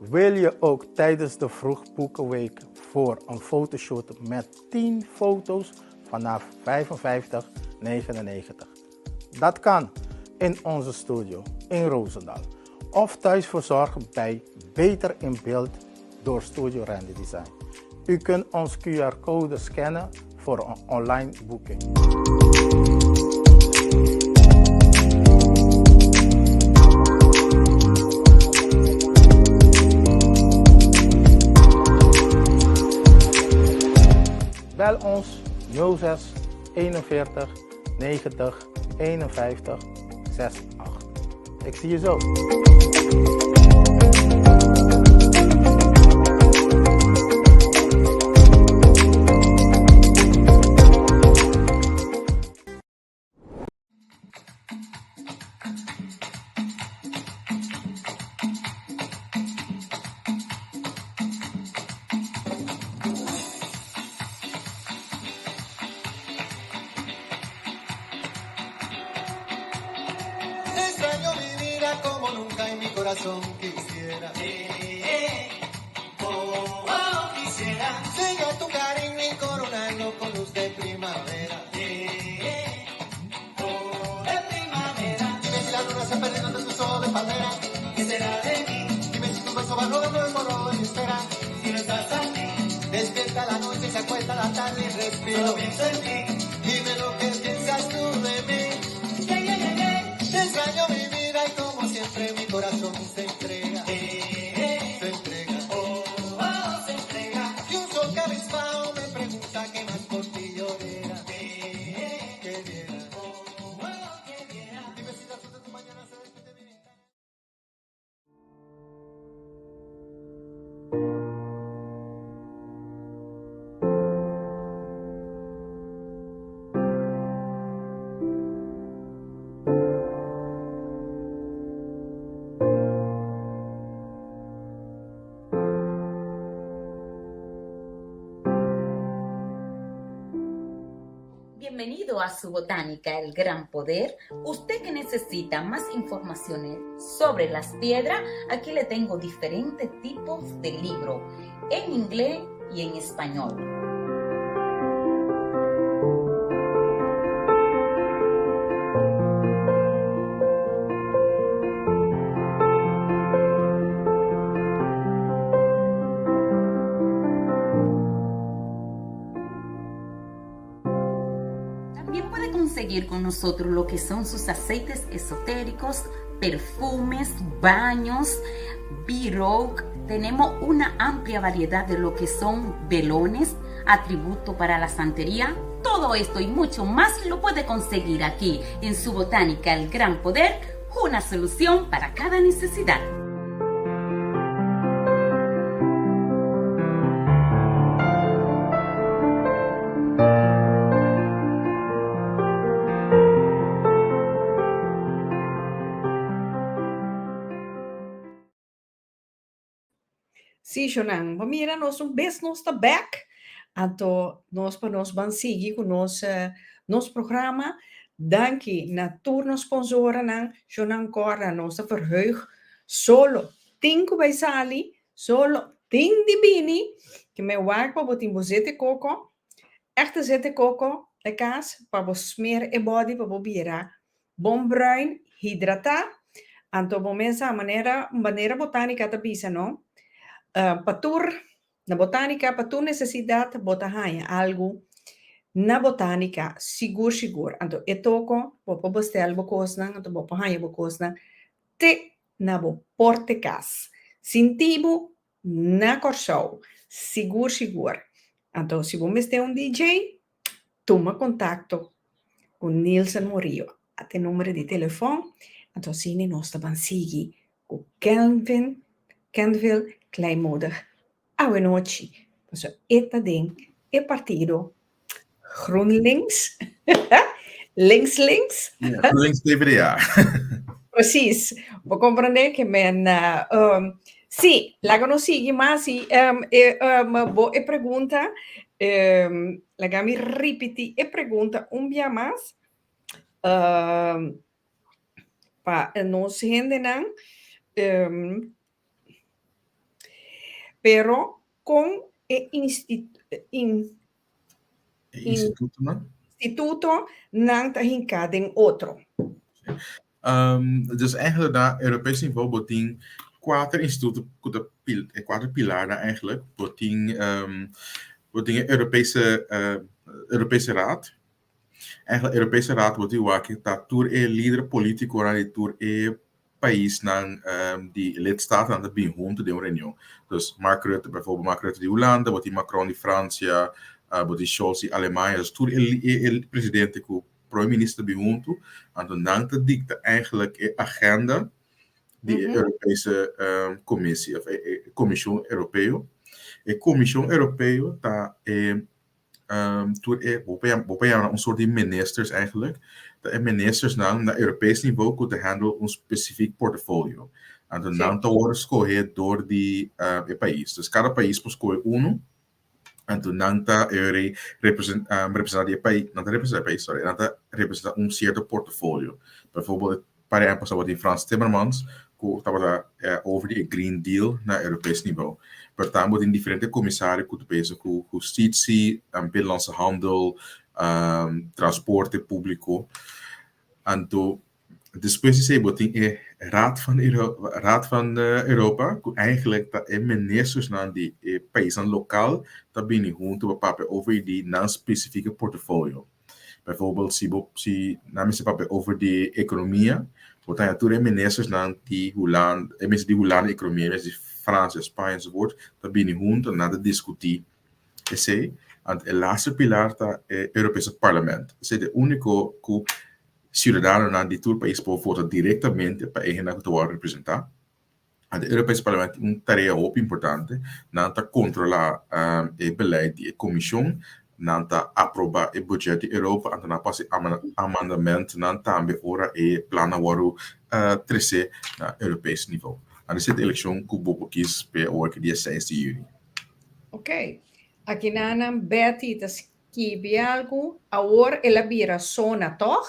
Wil je ook tijdens de vroegboekenweek voor een fotoshoot met 10 foto's vanaf 55,99? Dat kan in onze studio in Roosendaal of thuis verzorgd bij Beter in Beeld door Studio Randy Design. U kunt ons QR-code scannen voor een online boeking. Bel ons 06 41 90 51 68. Ik zie je zo. Extraño mi vida como nunca en mi corazón quisiera. Oh, oh, quisiera. Llega tu cariño y coronarlo con luz de primavera. Oh, de primavera. Dime si la luna se ha perdido entre tus ojos de palmera. ¿Qué será de mí? Dime si tu beso va rodando el morro y espera. Si no estás aquí, despierta la noche, se acuesta la tarde y respiro. Solo pienso en ti. Dime lo que piensas tú de mí. Yeah, yeah, yeah, yeah. Te extraño mi vida y como siempre mi corazón se entrega. Se entrega. Oh, oh, se entrega. Y un sol cabizbajo me pregunta qué más por ti yo diera. Que diera. Oh, oh, que diera. Dime si la luz de tu mañana se despide de mi ventana. Bienvenido a su botánica El Gran Poder. Usted que necesita más informaciones sobre las piedras, aquí le tengo diferentes tipos de libro en inglés y en español. También puede conseguir con nosotros lo que son sus aceites esotéricos, perfumes, baños, b Tenemos una amplia variedad de lo que son velones, atributo para la santería. Todo esto y mucho más lo puede conseguir aquí en su botánica El Gran Poder, una solución para cada necesidad. Sí, Shonan. Bo mira, nos un bes nos ta bek. Anto nos pa nos ban sigui ku nos, eh, nos programa. Danki na tur nos sponsoranan, shownan kòrda nos ta verheug solo tin ku bai sali, solo tin di bini, ke me wak pa bo tin bo zete koko, echte zete koko na kas pa bo smer e body pa bo bira bon bruin, hidratá, anto bo mes sa manera manera botánika ta bisa no, pa tur Na botánika pa tur nesesidat bo ta haña algu na botánika sigur sigur. Anto e toko bo por bestel bo kosnan anto bo por haña bo kosnan te na bo porte kas. Sinti bo na Kòrsou sigur sigur. Anto si bo mester un DJ tuma kontakto ku Nilson Murillo. Ata e numero di telefòn anto asina nos ta ban sigui ku Kelvin, Kenville Kleinmoedig awenochi, pasobra e ta den e partido GroenLinks, links links. Ja, GroenLinks PvdA. Precies, bo comprende ke men um, sí, laga nos sigui mas i um, e, um, bo e pregunta, um, laga mi ripiti e pregunta un bia mas. Um, pa nos hendenan, um, pero kon e insti in E institutonan? instituto nan ta hinká den otro. Um, dus eigenlijk na Europees niveau bo tin kuater instituto ku ta pil, e kuater pilarnan eigenlijk. Bo tin um, bo tin e Europese uh, Europese Raad, Eigenlijk Europese Raad bo tin wak ta tur e lider politiconan di tur e paisnan di lidstaten ta bin hunto den un reunion. Dus Mark Rutte bijvoorbeeld, Mark Rutte di Hulanda, bo tin Macron di Francia, bo tin Scholz di Alemania, dus tur e e presidente cu prome minister ta bin hunto, anto nan ta dicta eigenlijk e agenda di e Europese Commissie of e Comision Europeo. E Comision Europeo ta e tur e, bo por bo por yama un soort di ministers eigenlijk, ta e ministersnan na Europees nivo ku ta handle un specifiek portfolio. Anto nan ta wòrdu skohe dor di e pais. Dus kada pais por skohe unu, anto nan ta e representá di e pais, nan ta representá e pais, sorry, nan ta representá un sierto portfolio. Bijvoorbeeld, Par ehempel tabatin Frans Timmermans ku tabata over di e Green Deal na Europees nivo. Pero tambe bo tin diferente komisario ku ta bezig ku hustitsie, binnenlandse handel, transporte públiko. Anto despues di esei bo tin e Raad van Raad van Europa ku eigenlijk ta e ministersnan di e paisnan lokal ta bini huntu pa papia over di nan spesifike portofolio. Bijvoorbeeld si bo si nan mester papia over di economia, bo ta haña tur e ministersnan di Hulanda, e minister di Hulanda economia, e minister di Francia, Spaña enzovoort ta bini hunto nan ta discuti esey. Anto e laatste pilar ta e Europese Parlement. Esey ta e unico cu ciudadanonan di tur pais por vota directamente pa e hendenan cu ta worde representa. Anto e Europees Parlement tin un tarea hopi importante, nan ta kontrolá e beleid di e komishon, nan ta aprobá e budget di Europa, anto nan pasa e amandamentonan tambe ora e plannan wòrdu tresé na Europees nivo. Anto esei ta e elekshon ku bo por kis p'e awor ki dia seis di yüni. Ok. Akinanan Betty ta skibi algu, awor el a bira sona tòg?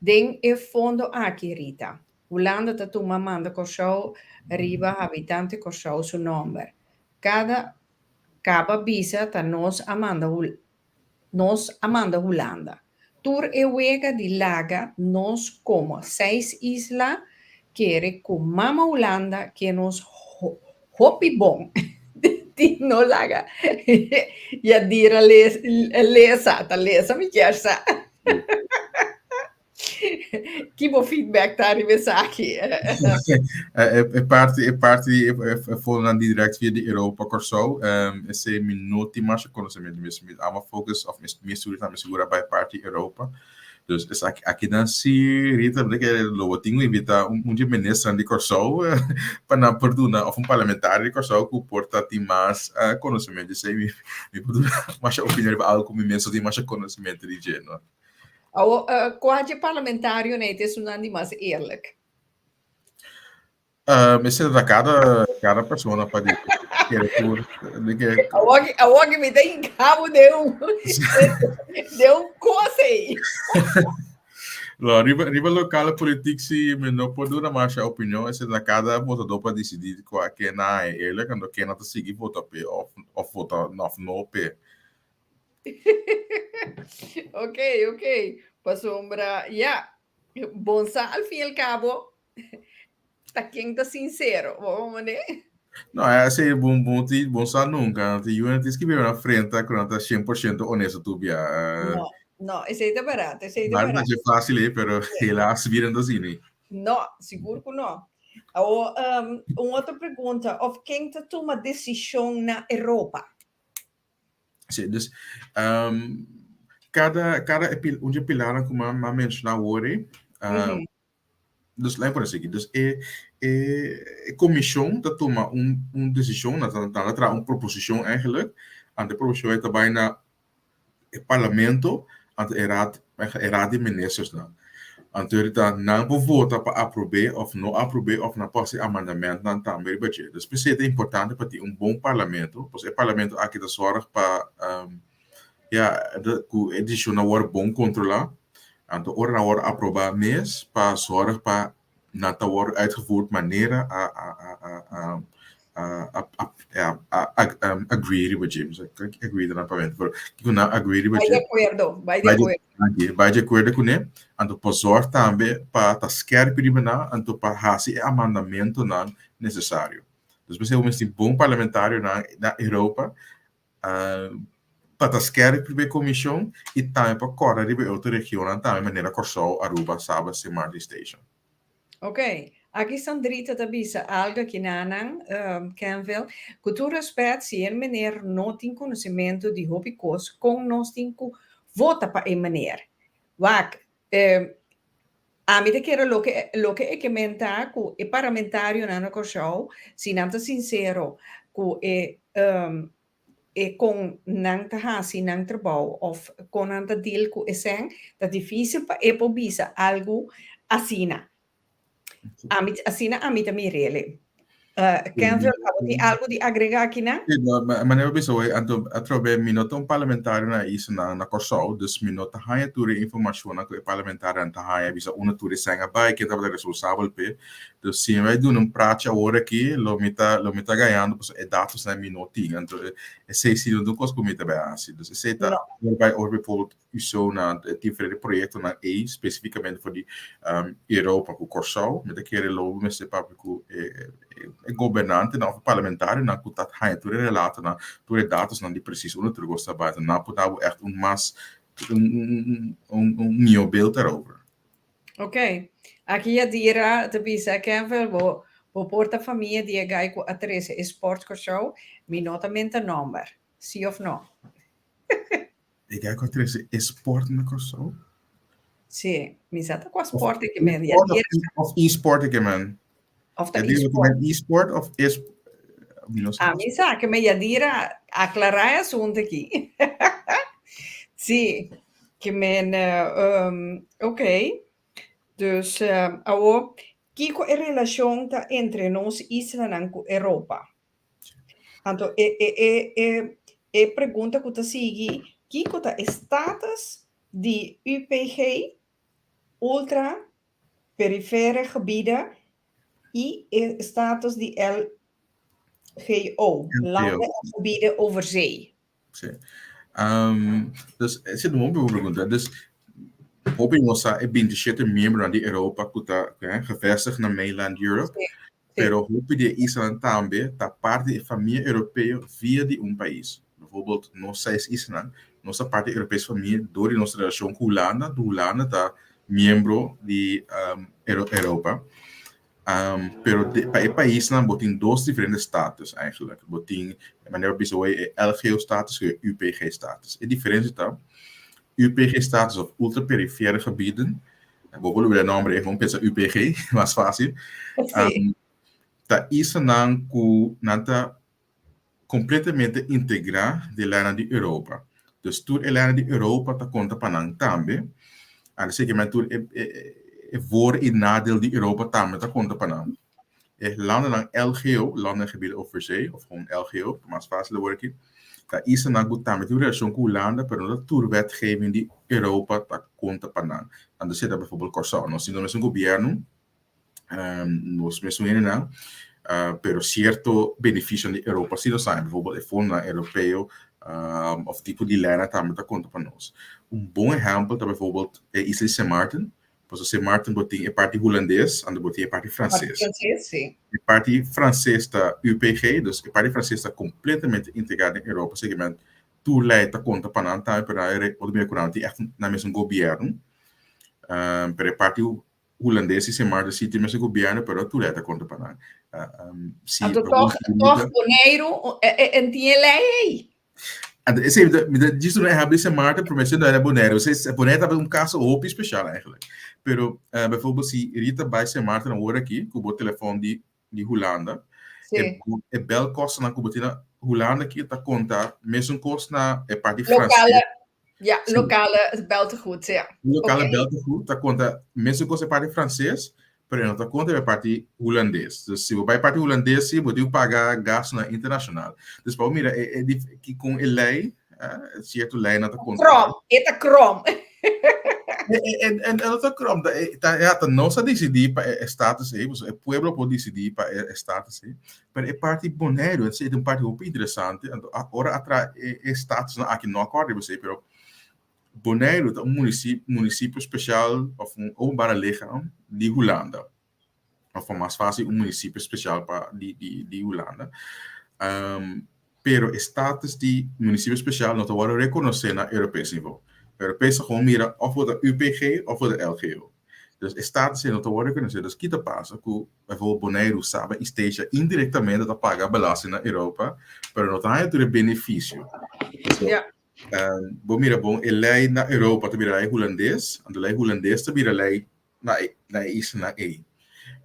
Den e fondo aki Rita. Hulanda ta tuma manda Kòrsou riba habitante Kòrsou su nòmber. Kada kaba bisa ta nos a manda nos a manda Hulanda. Tur e wega di laga nos komo seis isla kere ku mama Hulanda ke nos hopi bon di no laga Yadira lesa ta lesa mi kier sa. Ki bo feedback ta riba esaki? E parti, e parti, e fondonan di direct via di Europa Kòrsou, esei mi no tin masha konosementu mes. Mi amo focus òf mi estudio ta mi sigura bai parti Europa. Dus esaki akinan si Rita mi ta kere lo bo tin ku invitá un di e ministernan di Kòrsou pa nan por duna òf un parlamentario di Kòrsou ku por ta tin mas konosementu. Esei mi mi por duna masha opinion riba algu ku mi mes no tin masha konosementu di dje no. Awo, uh, kua dje parlamentario nei te esunnan di mas eerlijk? Uh, me senta da cada, cada persona pa di kere tur. De que... Awo, awo que mi ta in cabo de un, de un cosa ei. Lo, riba, riba lokale politiek si mi no por duna masha opinion, esei na kada votadó pa disidí kua ken a haña eerlijk, anto ken a ta sigui vota p'e òf òf vota òf no p'e. Ok, ok. Pasobra, ya, bon sa al fin y al cabo ta ken ta sincero, bo comprende? No, esei bon bon ti bon sa nunca. Ti yu ti skibi na frente ku nan ta 100% honesto tu bia. No, no, esei ta barat, esei ta Maar barat. ta fácil, eh, pero helaas vida no ta asina. No, sigur ku no. Awo, um, un otro pregunta, of ken ta tuma desishon na Europa? Sí, dus um, kada, kada un di e pilarnan ku m'a menshoná awor ei, dus laat me pone así, dus e, e, e komishon ta tuma un, un desishon, nan ta, nan ta traha un proposishon eigenlijk, anto e proposishon ei ta bai na e parlamento, anto e raad, e raad di ministersnan. Anto ahorita nan por vota pa aprob'é òf no aprob'é òf nan por hasi amandamentnan tambe riba dje. Dus p'esei ta importante pa tin un bon parlamento, pasobra e parlamento aki ta sòrg pa ya ku e desishonnan wòrdu bon kontrolá. Anto ora nan wòrdu aprobá mes pa sòrg pa nan ta wòrdu uitgevoerd manera a a a a a a a agree riba dje. Mi sa agree ta na papiamento, pero kiko nan agree riba Bai dje. di akuerdo, bai di akuerdo. Bai di akuerdo kuné, anto pa zòrg tambe pa ta skèrpi riba nan, anto pa hasi e amandamentonan nesesario. Dus p'esei bo mester tin bon parlamentarionan na Europa pa ta skèrpi riba e komishon i tambe pa kòrda riba e otro regionnan tambe manera Kòrsou, Aruba, Saba, Sint Maarten Station. Ok, aki Sandrita ta bisa algo aki nanan, Kenville, ku tur rèspèt si e meneer no tin konosementu di hopi kos kon nos tin ku vota pa e meneer. Wak, ami ta kere loke loke e ke men ta ku e parlamentarionan na Kòrsou si nan ta sinsero ku e e kon nan ta hasi nan trabou òf kon nan ta deal ku e sèn, ta difísil pa e por bisa algu asina. Ami, asina ami ta mir'é. Kenville, abo tin algu di agregá akinan? Sí, no, manera bo bisa hoy, anto atrobe mi no ta un parlamentario na isla na Kòrsou, dus mi no ta haña tur e informashonnan ku e parlamentarionan ta haña, bisa unda tur e sèn a bai, ken tabata responsabel p'e. Dus si mi bai duna un prachi awor aki, lo mi ta, lo mi ta gañando pasobra e datosnan mi no tin. Anto esei si no ta un kos ku mi ta bai hasi. Dus esei ta ora bai ora bijvoorbeeld uso na diferente proyektonan ei spesifikamente for di Europa ku Kòrsou. Mi ta kere lo bo mester papia ku e e gobernantenan òf e parlamentarionan ku ta haña tur e relatonan, tur e datosnan di presis unda tur kos ta bai. Anto nan por da bo ègt un mas un un un mihó beeld daarover. Ok. Aki Yadira ta bisa, Kenvel, bo, bo por ta famia di e guy ku a trese e sport Kòrsou? Mi no ta menta nòmber. Sí òf no? E guy ku a trese e sport na Kòrsou? Sí, mi sa ta kua sport e ke men. Yadira. Of e-sport e ke men. Of ta e-sport? E-sport of es mi no sa. Ami sa ke men Yadira aklará e asuntu aki. Sí. Ke men, um, ok. Dus, um, awo, kiko e relashon ta entre nos islanan ku Europa? Anto, e, e, e, e, e pregunta ku ta sigui, kiko ta e status di UPG, Ultra Perifere Gebieden, i e status di LGO, Landen en Gebieden Overzee? Sí. Um, dus, esei ta un bon pregunta. Dus, hopi nos sa e 27 miembronan di Europa ku ta eh, gevestigd na mainland Europe, Sí, sí. pero hopi di e islanan tambe ta parti di e famia europeo via di un pais. Bijvoorbeeld, nos seis islanan, nos ta parti di e Europese famia dor di nos relashon ku Hulanda, Hulanda ta miembro di um, Europa. Pero de, pa e paisnan bo tin dos diferente status eigenlijk. Bo tin, manera bo bisa hoy, e LGO status ku e UPG status. E diferensia ta, UPG status of ultraperifere gebieden, bo por lubida e nomber ei, gewoon pensa UPG, mas fácil. Sí. Ta islanan ku nan ta kompletamente integrá den lènan di Europa. Dus tur e lènan di Europa ta konta pa nan tambe. Anto esei ke men tur e e voor i nadeel di Europa tambe ta konta pa nan. E landennan LGO, Landen en Gebieden Overzee, of gewoon LGO, pa mas fácil awor aki, ta islanan ku tambe tin un relashon ku Hulanda, pero no ta tur wetgeving di Europa ta konta pa nan. Anto esei ta bijvoorbeeld Kòrsou. Nos tin nos mesun gobièrnu, nos mesun hendenan, pero sierto benefisionan di Europa si nos haña, bijvoorbeeld e fondonan europeo òf tipo di leinan tambe ta konta pa nos. Un bon ehèmpel ta bijvoorbeeld e isla di Sint Maarten, Pasobra Sint Maarten bo tin e parti hulandes, anto bo tin e parti franses. Franses, si. E parti franses ta UPG, dus e parti franses ta kompletamente integrá den Europa, segment tur lei ta konta pa nan tambe, pero nan e otro manera ku nan tin ègt nan mesun gobièrnu. Pero e parti hulandes di Sint Maarten si tin mesun gobièrnu, pero tur lei ta konta pa nan. Si Anto tòg, tòg Boneiru en tin e lei ei. Anto esei mi ta mi ta djis un ehempel di Sint Maarten, pero mi a siendo era Boneiru. Esei Boneiru tabata un kaso hopi spesial eigenlijk. Pero bijvoorbeeld si Rita bai Sint Maarten awor aki ku bo telefòn di di Hulanda, e e belkostennan ku bo tin na Hulanda aki ta konta mesun kos na e parti Lokale, franses. ja, Sí. lokale beltegoed, ja. Lokale beltegoed ta konta mesun kos e parti franses, Pero e no ta konta pa e parti hulandes. Dus si bo bai e parti hulandes si, bo tin ku paga gastunan internashonal. Dus pa bo mira e e dif ki kon e lei, sierto leinan ta konta. Krom, e ta krom. E e e no ta krom, ta e ta ya ta nos a disidí pa e status ei, pasobra e pueblo por disidí pa e status ei. Pero e parti Boneiru, esei ta un parti hopi interesante, anto ora a traha e e statusnan aki no a kòrda riba esei, pero Boneiru ta un munisipio spesial òf un openbare lichaam di Hulanda. Òf pa mas fásil un munisipio spesial pa di di di Hulanda. Pero e status di munisipio spesial no ta wòrdu rekonosé na Europees nivo. Europees ta gewoon mira òf bo ta UPG òf bo ta LGO. Dus e status ei no ta wòrdu rekonosé. Dus ki ta pasa ku Bijvoorbeeld Boneiru, Saba i Statia indirektamente ta paga belasting na Europa, pero no ta haña tur e benefisio. So, Bo mira bon, e lei na Europa ta bira lei hulandes, anto lei hulandes ta bira lei na e na e islanan ei.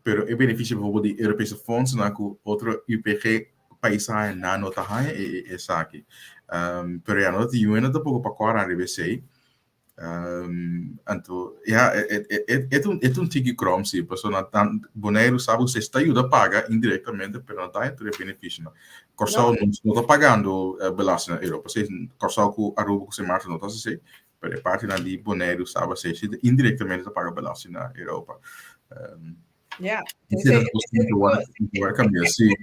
Pero e benefisio bijvoorbeeld di Europese fondsennan ku otro UPG pais a haña, nan no ta haña e e esaki. Pero ya no ta tin yunan tampoko pa kòrda riba esei. Anto, ya, e e e e ta un e ta un tiki krom si, pasobra nan tan Boneiru sa ku ses ta yuda paga indirektamente, pero no ta haña tur e benefisionan. Kòrsou No. no ta pagando belasting na Europa, si Kòrsou ku Aruba ku Sint Maarten no ta hasi esei, pero e partinan di Boneiru, Saba, esei si indirektamente ta paga belasting na Europa. Ya, Esei ta kos ku wòrdu kambia, si.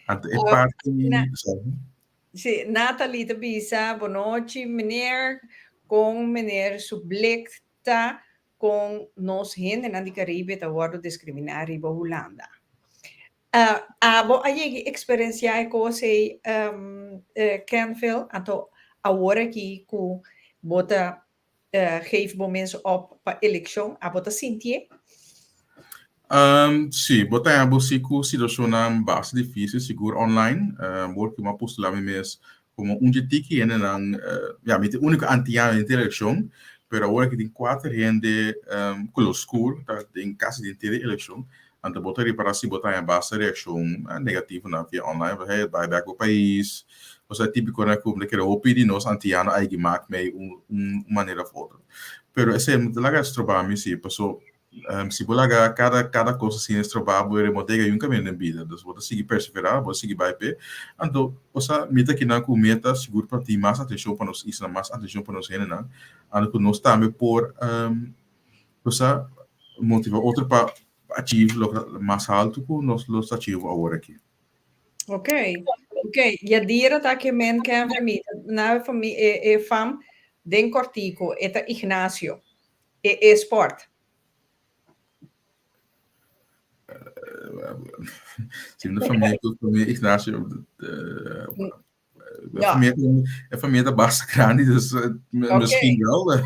Anto e parti, sorry. Sí, Nathalie ta bisa, Bonochi meneer, kon meneer su blik ta kon nos hendenan di Caribe ta wordo discriminá riba Hulanda? Uh, abo a yegi experienciá e kos ei, um, Kenville, anto awor aki ku bo ta geef bo mes op pa elekshon, abo ta sintié? Um, sí, bo ta bo sí ku situashonnan basta difísil, sigur online. Um, bo ku m'a postulá mi mes komo un dje tiki hendenan, uh, ya, mi ta e úniko antiano den e elekshon, pero awor aki tin kuater hende um, kolor skur ta den kasi den tur e elekshon. Anto bo ta ripará si bo ta haña basta reakshon negativo nan via online, bo hey, bai bèk bo pais. Osea típiko nan ku mi ta kere hopi di nos antiano a yegi mak mei un un manera òf otro. Pero esei no ta laga stroba mi si, paso si bo laga kada kada kos asina stroba bo e bo ta yega yun kaminda den bida. Dus bo ta sigui perseverá, bo ta sigui bai p'e. Anto osea mi ta kinan ku meta sigur pa tin mas atenshon pa nos isla, mas atenshon pa nos hendenan, anto ku nos tambe por osea motiva otro pa achieve loke ta mas haltu ku nos lo ta achieve awor aki. Ok, ok. Yadira ta ke men ken fami, na fami e e fam den kortico, e ta Ignacio, e e sport. Si mi ta famia ku famia Ignacio, E famia, e famia ta basta grandi, dus misschien wel.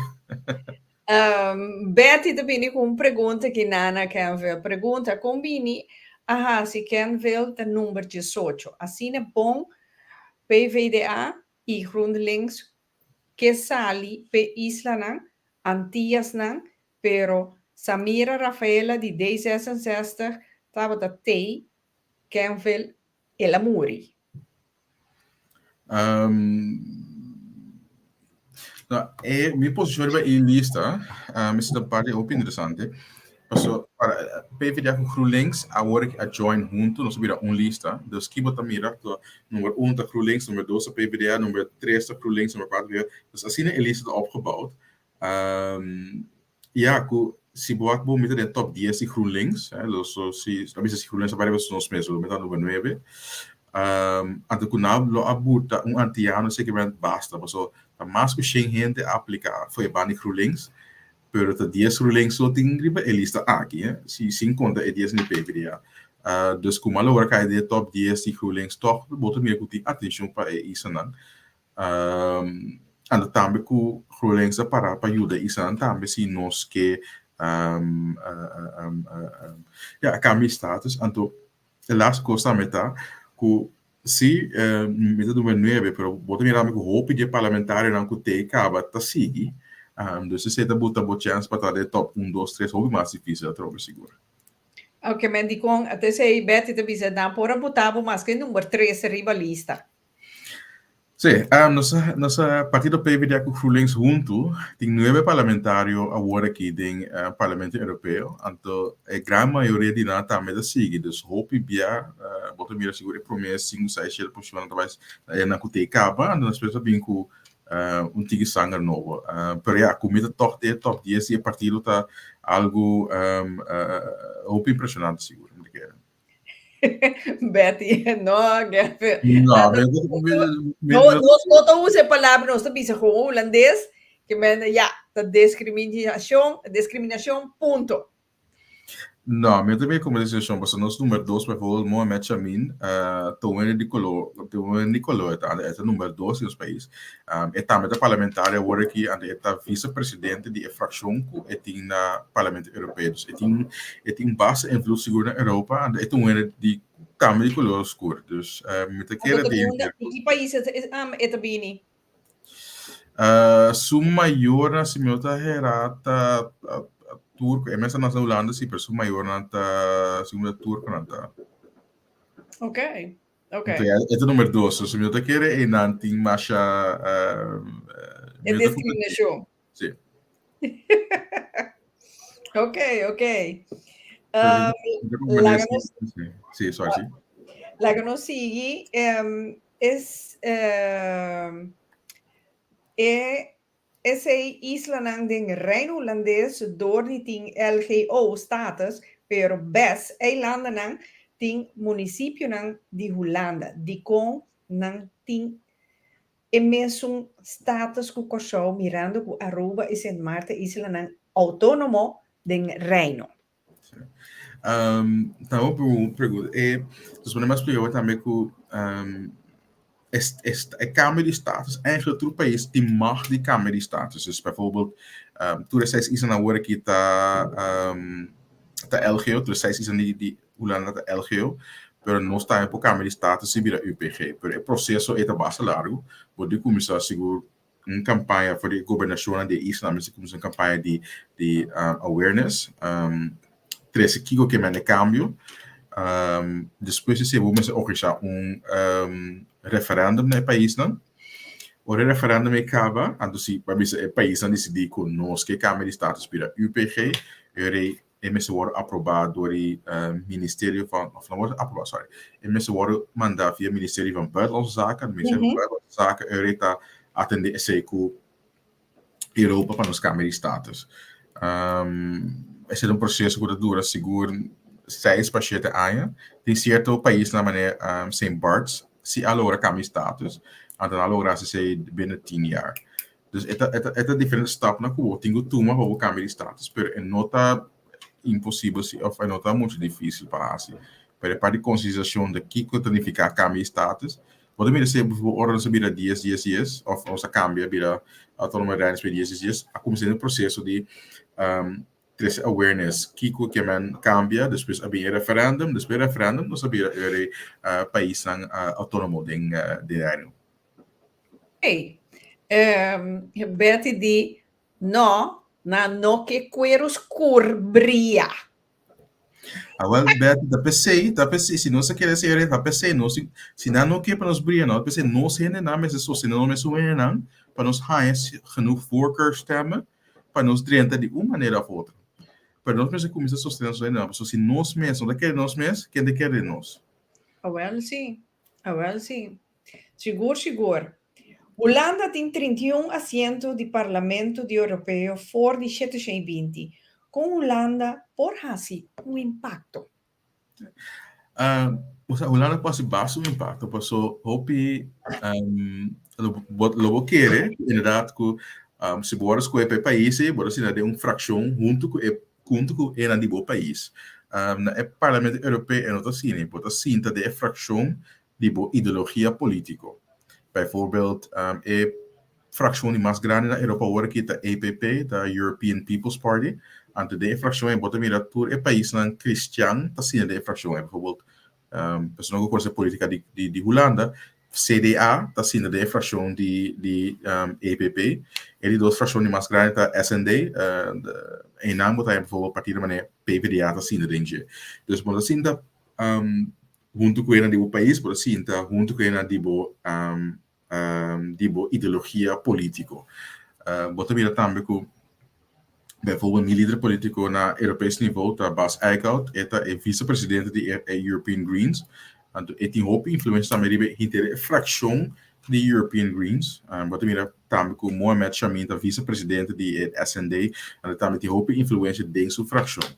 Betty ta bini ku un pregunta ki Nana Kenville. Pregunta, kon bini a hasi Kenville ta number 18? Asina bon PVDA i GroenLinks ke sali p'e islanan, Antiasnan, pero Samira Rafaela di D66 tabata tei Kenville el a muri. Um, nou, e, mi posishon riba e lista, um, esei ta parti hopi interesante. Paso para PvdA ku GroenLinks awor a join huntu, nos a bira un lista. Dus ki bo ta mira, number un ta GroenLinks, number dos ta PvdA, number tres ta GroenLinks, number kuater PvdA. Dus asina e lista ta opgebouwd. Ya, ku si bo wak bo mita den top dies di GroenLinks, so si, a bisa si GroenLinks a bai riba su nos mes, lo mita number nuebe. Anto ku nan lo a buta un antiano sekermente basta, paso ta mas ku shen hende a aplika for e ban di GroenLinks, Pero ta dies GroenLinks so tin riba e lista aki, eh, si sin konta e dies di PvdA. Dus ku a logra kai den e top dies di GroenLinks tòg bo ta mira ku tin atenshon pa e islanan. Anto tambe ku GroenLinks a para pa yuda e islanan tambe si nos ke ya kambia e status. Anto e laatste kos tambe ta ku si mi ta numero nuebe pero bo ta mira mi ku hopi di e parlamentarionan ku te kaba ta sigui. Dus esei ta buta bo chèns pa ta den top un, dos, tres hopi mas difísil atrobe sigur. Oke, men dikon ata esei Betty ta bisa nan por a buta bo maske number tres riba lista. Sí, nos nos partido PvdA ku GroenLinks huntu tin nuebe parlamentario awor aki den Parlamento Europeo, anto e gran mayoria di nan tambe ta sigui, dus hopi bia bo ta mira sigur e prome sinku, seis, shete posishonnan ta bai na esnan ku ta e kaba, anto despues ta bin ku un tiki sanger nobo. Pero ya, ku mi ta tòg den e tòp dies di e partido ta algu hopi impreshonante sigur, mi ta kere. Betty, no, Gavin. No, no, nos no ta usa e palabra, nos ta bisa gewoon holandés, ke men, ja, ta discriminacion, discriminacion, punto. No, mi ta como discriminacion, pasobra nos number dos, bijvoorbeeld, Mohamed Chamin, uh, ta un di color, ta un di color, ta, e ta number dos in nos pais. Um, e tambe ta parlamentario awor aki, ante e ta vicepresidente di e fraccion ku e tin na Parlamento Europeo. Dus e tin, e tin basta invloed sigur na Europa, ante e ta un hende di tambe di color oscur. Dus uh, mi ta kere di... Di ki pais e, um, e ta bini? Uh, su mayornan, si mi no ta hera, ta uh, turco. E mes a nace na Hulanda, si, pero su mayornan ta, segun mi ta turco nan ta. Ok. Ok. Entonces, ya, e ta number dos. So, si mi no ta kere, einan tin masha... Um, E discriminacion. Sí. Ok, ok. Um, laga nos, Sí, sorry, sí. Laga nos sigui. Um, es, um, e Esei islanan den Reino Hulandes dor di tin LGO status, pero bes eilandanan tin munisipionan di Hulanda. Dikon nan tin e mesun status ku Kòrsou mirando ku Aruba i Sint Maarten islanan outónomo den Reino? Um, ta un pregunta. E, dus wanneer mas explica tambe ku um, es, es, e cambio di status, eigenlijk tur país tin mag di cambio di status. Dus bijvoorbeeld, um, tur e seis isla awor aki ta, um, ta LGO, tur e seis isla di, di Hulanda ta LGO, pero nos tambe por cambia di status y bira UPG. Pero e proceso e ta basta largo, bo di cuminsa sigur un campaña for di gobernacionnan di e isla mester cuminsa un campaña di di um, awareness, um, trece kiko ke men e cambio. Um, despues di bo mester organisa un um, referendum na e paisnan. Ora e referendum e caba, anto si pa bisa e paisnan decidi cu nos ke cambia di status bira UPG, e rei e mester wòrdu aprobá dor di Ministerio van, of no wòrdu aprobá, sorry, e mester wòrdu mandá via Ministerio van Buitenlandse Zaken, Ministerio van Buitenlandse Zaken e ta atendé esei ku Europa pa nos kambia di status. Um, esei ta un proseso ku ta dura sigur seis pa shete aña. Tin sierto paisnan manera um, Saint Barts si a logra kambia di status, anto nan a logra hasi esei binnen tien jaar. Dus e ta, e ta, e ta diferente stapnan ku bo tin ku tuma pa bo kambia di status, pero e no ta imposibel si òf e no ta muchu difísil pa hasi. Pero e parti di konsientisashon di kiko ta nifiká kambia di status, bo ta mira si bo ora nos a bira dies dies dies òf nos a kambia bira Autónome Rijns bira dies dies dies, a kuminsá den e proseso di trese awareness kiko ke men kambia, despues a bin e referendum, despues e referendum nos a bira e paisnan outónomo den Reino. Hey, um, Betty di, no, nan no ke cuero skur bria. Ah, wel, Betty, ta pesei, ta pesei, si nos a kere ser, ta pesei, nos, si nan no ke pa nos bria, no, ta pesei, nos hendenan mester sostené nos mesun hendenan pa nos haña genoeg voorkeurstemmen pa nos drenta di un manera of otro. Pero nos mester kuminsá sostené nos hendenan, pasobra si nos mes no ta kere nos mes, ken ta kere nos? Awel sí, awel sí. Sigur sigur. Hulanda tin 31 asiento di Parlamento di Europeo for di 720. Kon Hulanda por hasi un impakto? Osea, Hulanda por hasi basta un impakto, paso hopi lo bo lo bo kere inderdaad ku si bo wòrdu skohe pa e pais ei, bo ta sinta den un frakshon huntu ku e huntu ku enan di bo pais. Na e Parlamento Europeo e no ta asina, bo ta sinta den e frakshon di bo ideologia polítiko. Bijvoorbeeld, e frakshon di mas grandi na Europa awor aki ta EPP, ta European People's Party. Anto den e frakshon ei bo ta mira tur e paisnan kristian ta sinta den e frakshon ei. Bijvoorbeeld, persona ku konosé polítika di di Hulanda, CDA ta sinta den e frakshon di di EPP. E di dos frakshon di mas grandi ta SND, einan bo ta haña bijvoorbeeld partido manera PVDA ta sinta den dje. Dus bo ta sinta huntu ku esnan di bo pais, bo ta sinta huntu ku esnan di bo di bo ideologia polítiko. Bo ta mira tambe ku bijvoorbeeld mi lider polítiko na Europees nivo ta Bas Eickhout, e ta e visepresidente di e European Greens, anto e tin hopi influensia tambe riba henter e frakshon di European Greens. Bo ta mira tambe ku Mohamed Shamin ta visepresidente di e SND, anto tambe tin hopi influensia den su frakshon.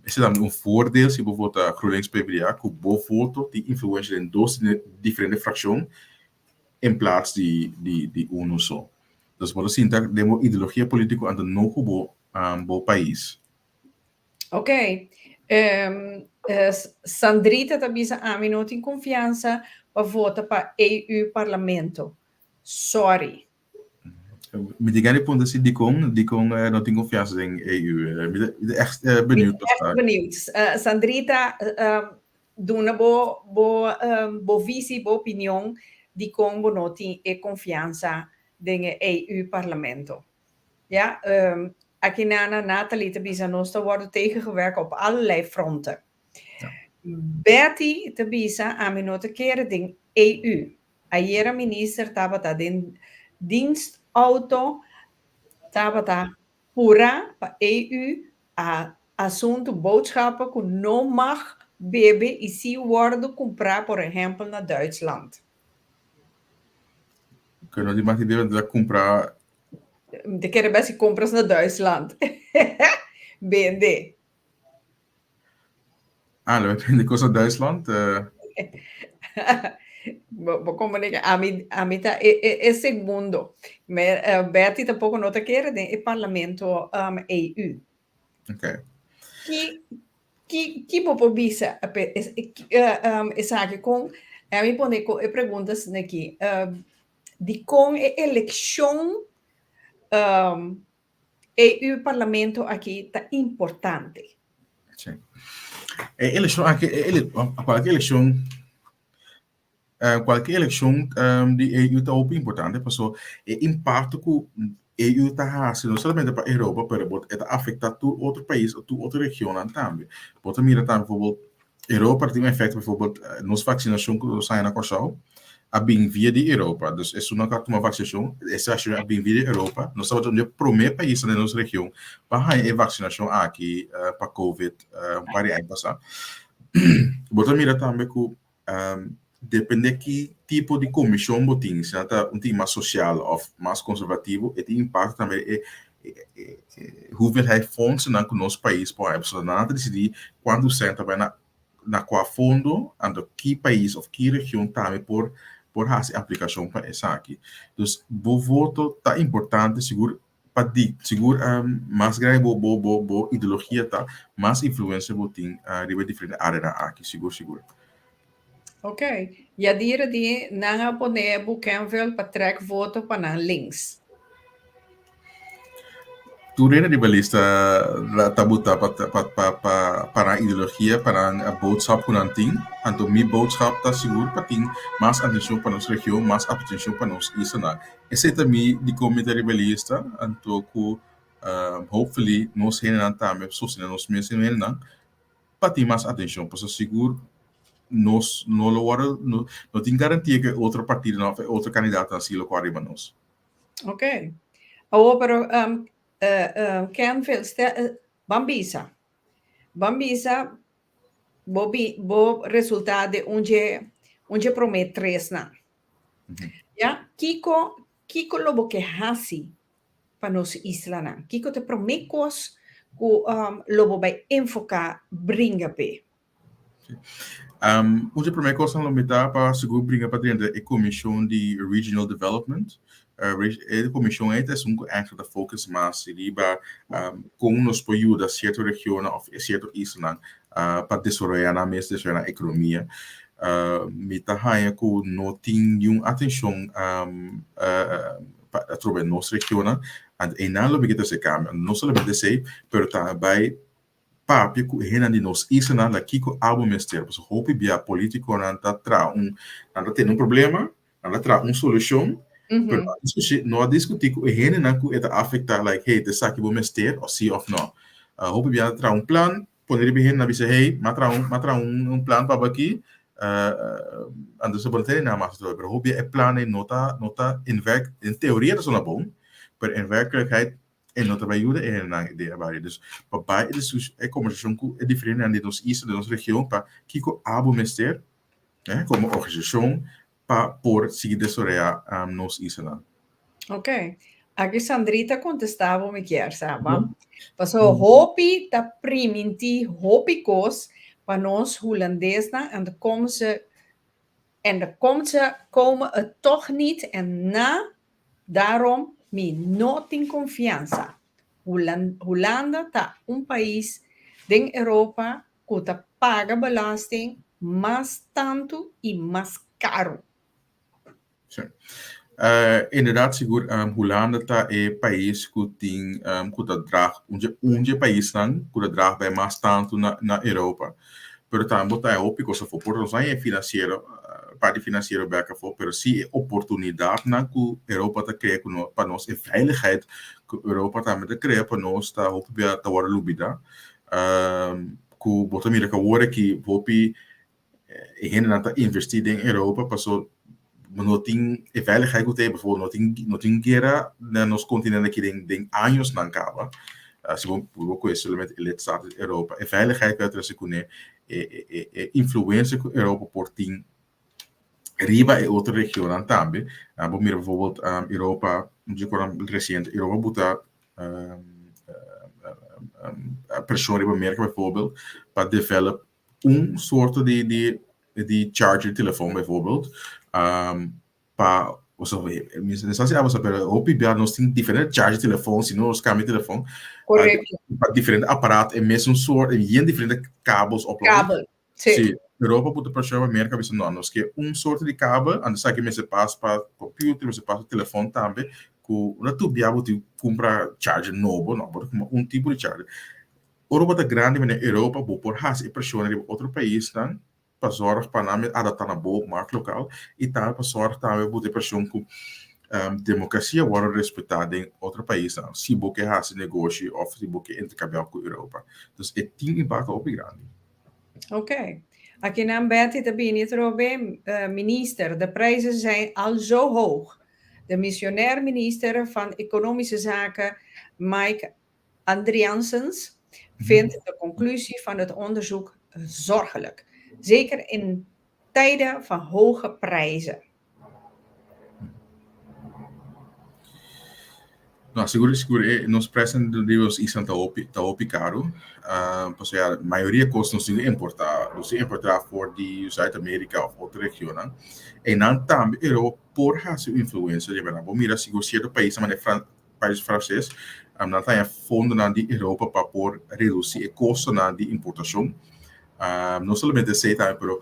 Esei tambe un voordeel si bo vota GroenLinks PvdA ku bo voto tin influensia den dos diferente frakshon en plaats di di unu so. Dus bo ta sinta den bo ideologia politiko anto no ku bo bo pais. Ok. Sandrita ta bisa ami no tin konfiansa pa vota pa EU parlamento. Sorry. Mi tin gana di punta si dikon, dikon no tin konfiansa den EU. Mi ta ègt beniut pa sa. Ègt beniut. Sandrita, duna bo bo bo visi, bo opinion dikon bo no tin e konfiansa den e EU parlamento. Ya, aki nana Nathalie ta bisa nos ta wòrdu tegengewerkt op allerlei fronten. Betty ta bisa ami no ta kere den EU. Ayera minister tabata den dienstauto tabata pura pa EU a asuntu boodschappen ku no mag bebe i si wordu kumpra por ehempel na Duitsland. Ku no tin mag di bebe ta kumpra. Mi ta kere bes si kompras na Duitsland bende. Ah, lo bende kos na Duitsland? Bo, bo komunika, ami, ami ta e, e, e segundo. Me, uh, Betty tampoko no ta kere den e parlamento um, EU. Ok. Ki, ki, ki bo por bisa pe, es, uh, um, esaki kon, ami pone ko e preguntas neki, uh, di kon e elekshon um, EU parlamento aki ta importante. Sí. E elekshon aki, e ele, kualke elekshon, eh, kualke elekshon um, di EU ta hopi importante, paso e impakto ku EU ta hasi no solamente pa Europa, pero bo e ta afektá tur otro pais o tur otro regionnan tambe. Bo ta mira tambe bijvoorbeeld Europa tin un efecto bijvoorbeeld nos vaccinacion cu nos haya na Corsou a bin via di Europa. Dus esun nan cu a tuma vaccinacion, e vaccinacion a bin via di Europa. Nos tabata un di e prome paisnan den nos region pa haya e vaccinacion aki pa covid un par di aña pasa. Bo ta mira tambe cu depende ki tipo di comision bo tin, si nan ta un tin mas social of mas conservativo, e tin impacto tambe e hoeveelheid fondsennan ku nos pais por haya, pasobra nan a ta disidí kuantu sèn ta bai na na kua fondo, anto ki pais òf ki region tambe por por hasi aplikashon pa esaki. Dus bo voto ta importante sigur pa di sigur mas grandi bo bo bo bo ideologia ta, mas influensia bo tin riba e diferente areanan aki, sigur sigur. Ok. Yadira di nan a pone Bougainville pa trek voto pa nan links. Tur hende riba lista ta buta pa pa pa pa pa nan ideologia, pa nan boodschap ku nan tin. Anto mi boodschap ta sigur pa tin mas atencion pa nos region, mas atencion pa nos islanan. Esei ta mi dikon mi ta riba lista, anto ku hopefully nos hendenan tambe sostene nos mes hendenan pa tin mas atencion, pasobra sigur nos no lo worde, no, no tin garantia cu e otro partidonan of e otro candidatonan si lo cu ariba nos. Ok. Awor, pero um, uh, uh, Kenville, stel, uh, Ban bisa. Ban bisa bo bi bo resultá den un dje un dje promé tresnan. Ya, kiko kiko lo bo ke hasi pa nos islanan? Kiko ta e promé kos ku lo bo bai enfoká bringa p'e? Um, un di promé kosnan lo mi ta pa sigur bringa pa drenta e komishon di Regional Development. Uh, e komishon ei ta esun ku eigenlijk ta focus mas riba um, kon nos por yuda sierto regionnan òf sierto islanan uh, pa desaroyá nan mes, desaroyá nan ekonomia. Uh, mi ta haña ku no tin niun atenshon um, uh, pa atrobe nos regionnan, anto einan lo mi ke trese kambio. No solamente esei, pero tambe bai papia ku e hendenan di nos islanan la kiko abo mester. Pasobra hopi bia politikonan ta traha un, nan ta tene un problema, nan ta traha un solushon, pero no a diskushi, no a diskutí ku e hendenan ku e ta afektá like hey ta esaki bo mester òf si òf no. Hopi bia nan ta traha un plan, pone riba e hende nan bisa hey m'a traha un, m'a traha un plan pa bo aki, anto bo no tene nada mas atrobe. Pero hopi bia e plan ei no ta, no ta in werk, en teoria ta sona bon, pero en werkelijkheid E no ta bai yuda e hendenan den e bario. Dus pa bai e discusion, e conversacion cu e diferentenan di nos isla, di nos region, pa kico abo mester, eh, como organisacion pa por sigui desaroya nos islanan. Ok. Aki Sandrita contesta bo mi kier sa, ba? Paso hopi ta priminti hopi cos pa nos Hulandesnan en dan komen ze en dan komt ze komen het toch niet en na Daarom mi no tin konfiansa. Hulanda ta un pais den Europa ku ta paga belasting mas tantu i mas karu. Sí. Inderdaad sigur Hulanda ta e pais ku tin ku ta draag un dje un dje paisnan ku ta draag bai mas tantu na na Europa. Pero tambe bo ta haña hopi kos afó. Por nos haña e finansiero, parti finansiero bek afó, pero si e oportunidatnan ku Europa ta krea ku no pa nos, e veiligheid ku Europa tambe ta krea pa nos ta hopi bia ta wòrdu lubidá. Ku bo ta mira ku awor aki hopi e hendenan ta invertí den Europa paso no tin e veiligheid ku ta bijvoorbeeld no tin no tin guera na nos kontinente aki den den añosnan kaba. Si bo bo kohe solamente e lidstaat di Europa e veiligheid ku a trese kuné e e e influensia ku Europa por tin riba e otro regionnan tambe. Bo mira bijvoorbeeld Europa un resiente Europa buta preshon riba Merka bijvoorbeeld pa develop un soorto di di di charger telefon bijvoorbeeld pa oso mi no sa si abo sa pero hopi bia nos tin diferente charger telefon si nos cambia telefon Correcto. pa diferente aparato e mesun soort en yen diferente kabels op Kabel, sí. Sí, Europa puta presión pa Merca bisa no, nos ke un soort di kabel, anto esaki mester pas pa computer, mester pas pa telefon tambe, ku no tur bia bo tin kumpra charger nobo, no, bo ta kumpra un tipo di charger. Ora bo ta grandi manera Europa bo por hasi e preshonnan riba otro paisnan pa zòrg pa nan adaptá na bo markt lokal i tambe pa zòrg tambe bo ta e preshon ku demokrasia wòrdu respetá den otro paisnan si bo ke hasi negoshi òf si bo ke interkambiá ku Europa. Dus e tin impakto hopi grandi. Ok. Akinan Betty ta bini atrobe, Minister, de prijzen zijn al zo hoog. De missionair minister van Economische Zaken, Mike Adriaansens vindt de conclusie van het onderzoek zorgelijk. Zeker in tijden van hoge prijzen. No, sigur sigur e nos prijzen di nos isla ta hopi ta hopi karu. Uh, pasobra ya mayoria kos nos tin ku importá, nos tin importá for di Zuid-Amerika of otro regionnan. E nan tambe Europa por hasi un influensia riba nan. Bo mira sigur sierto paisnan manera Fran Pais Franses nan ta haña fondonan di Europa pa por redusí e kostonan di importashon. No solamente esei tambe pero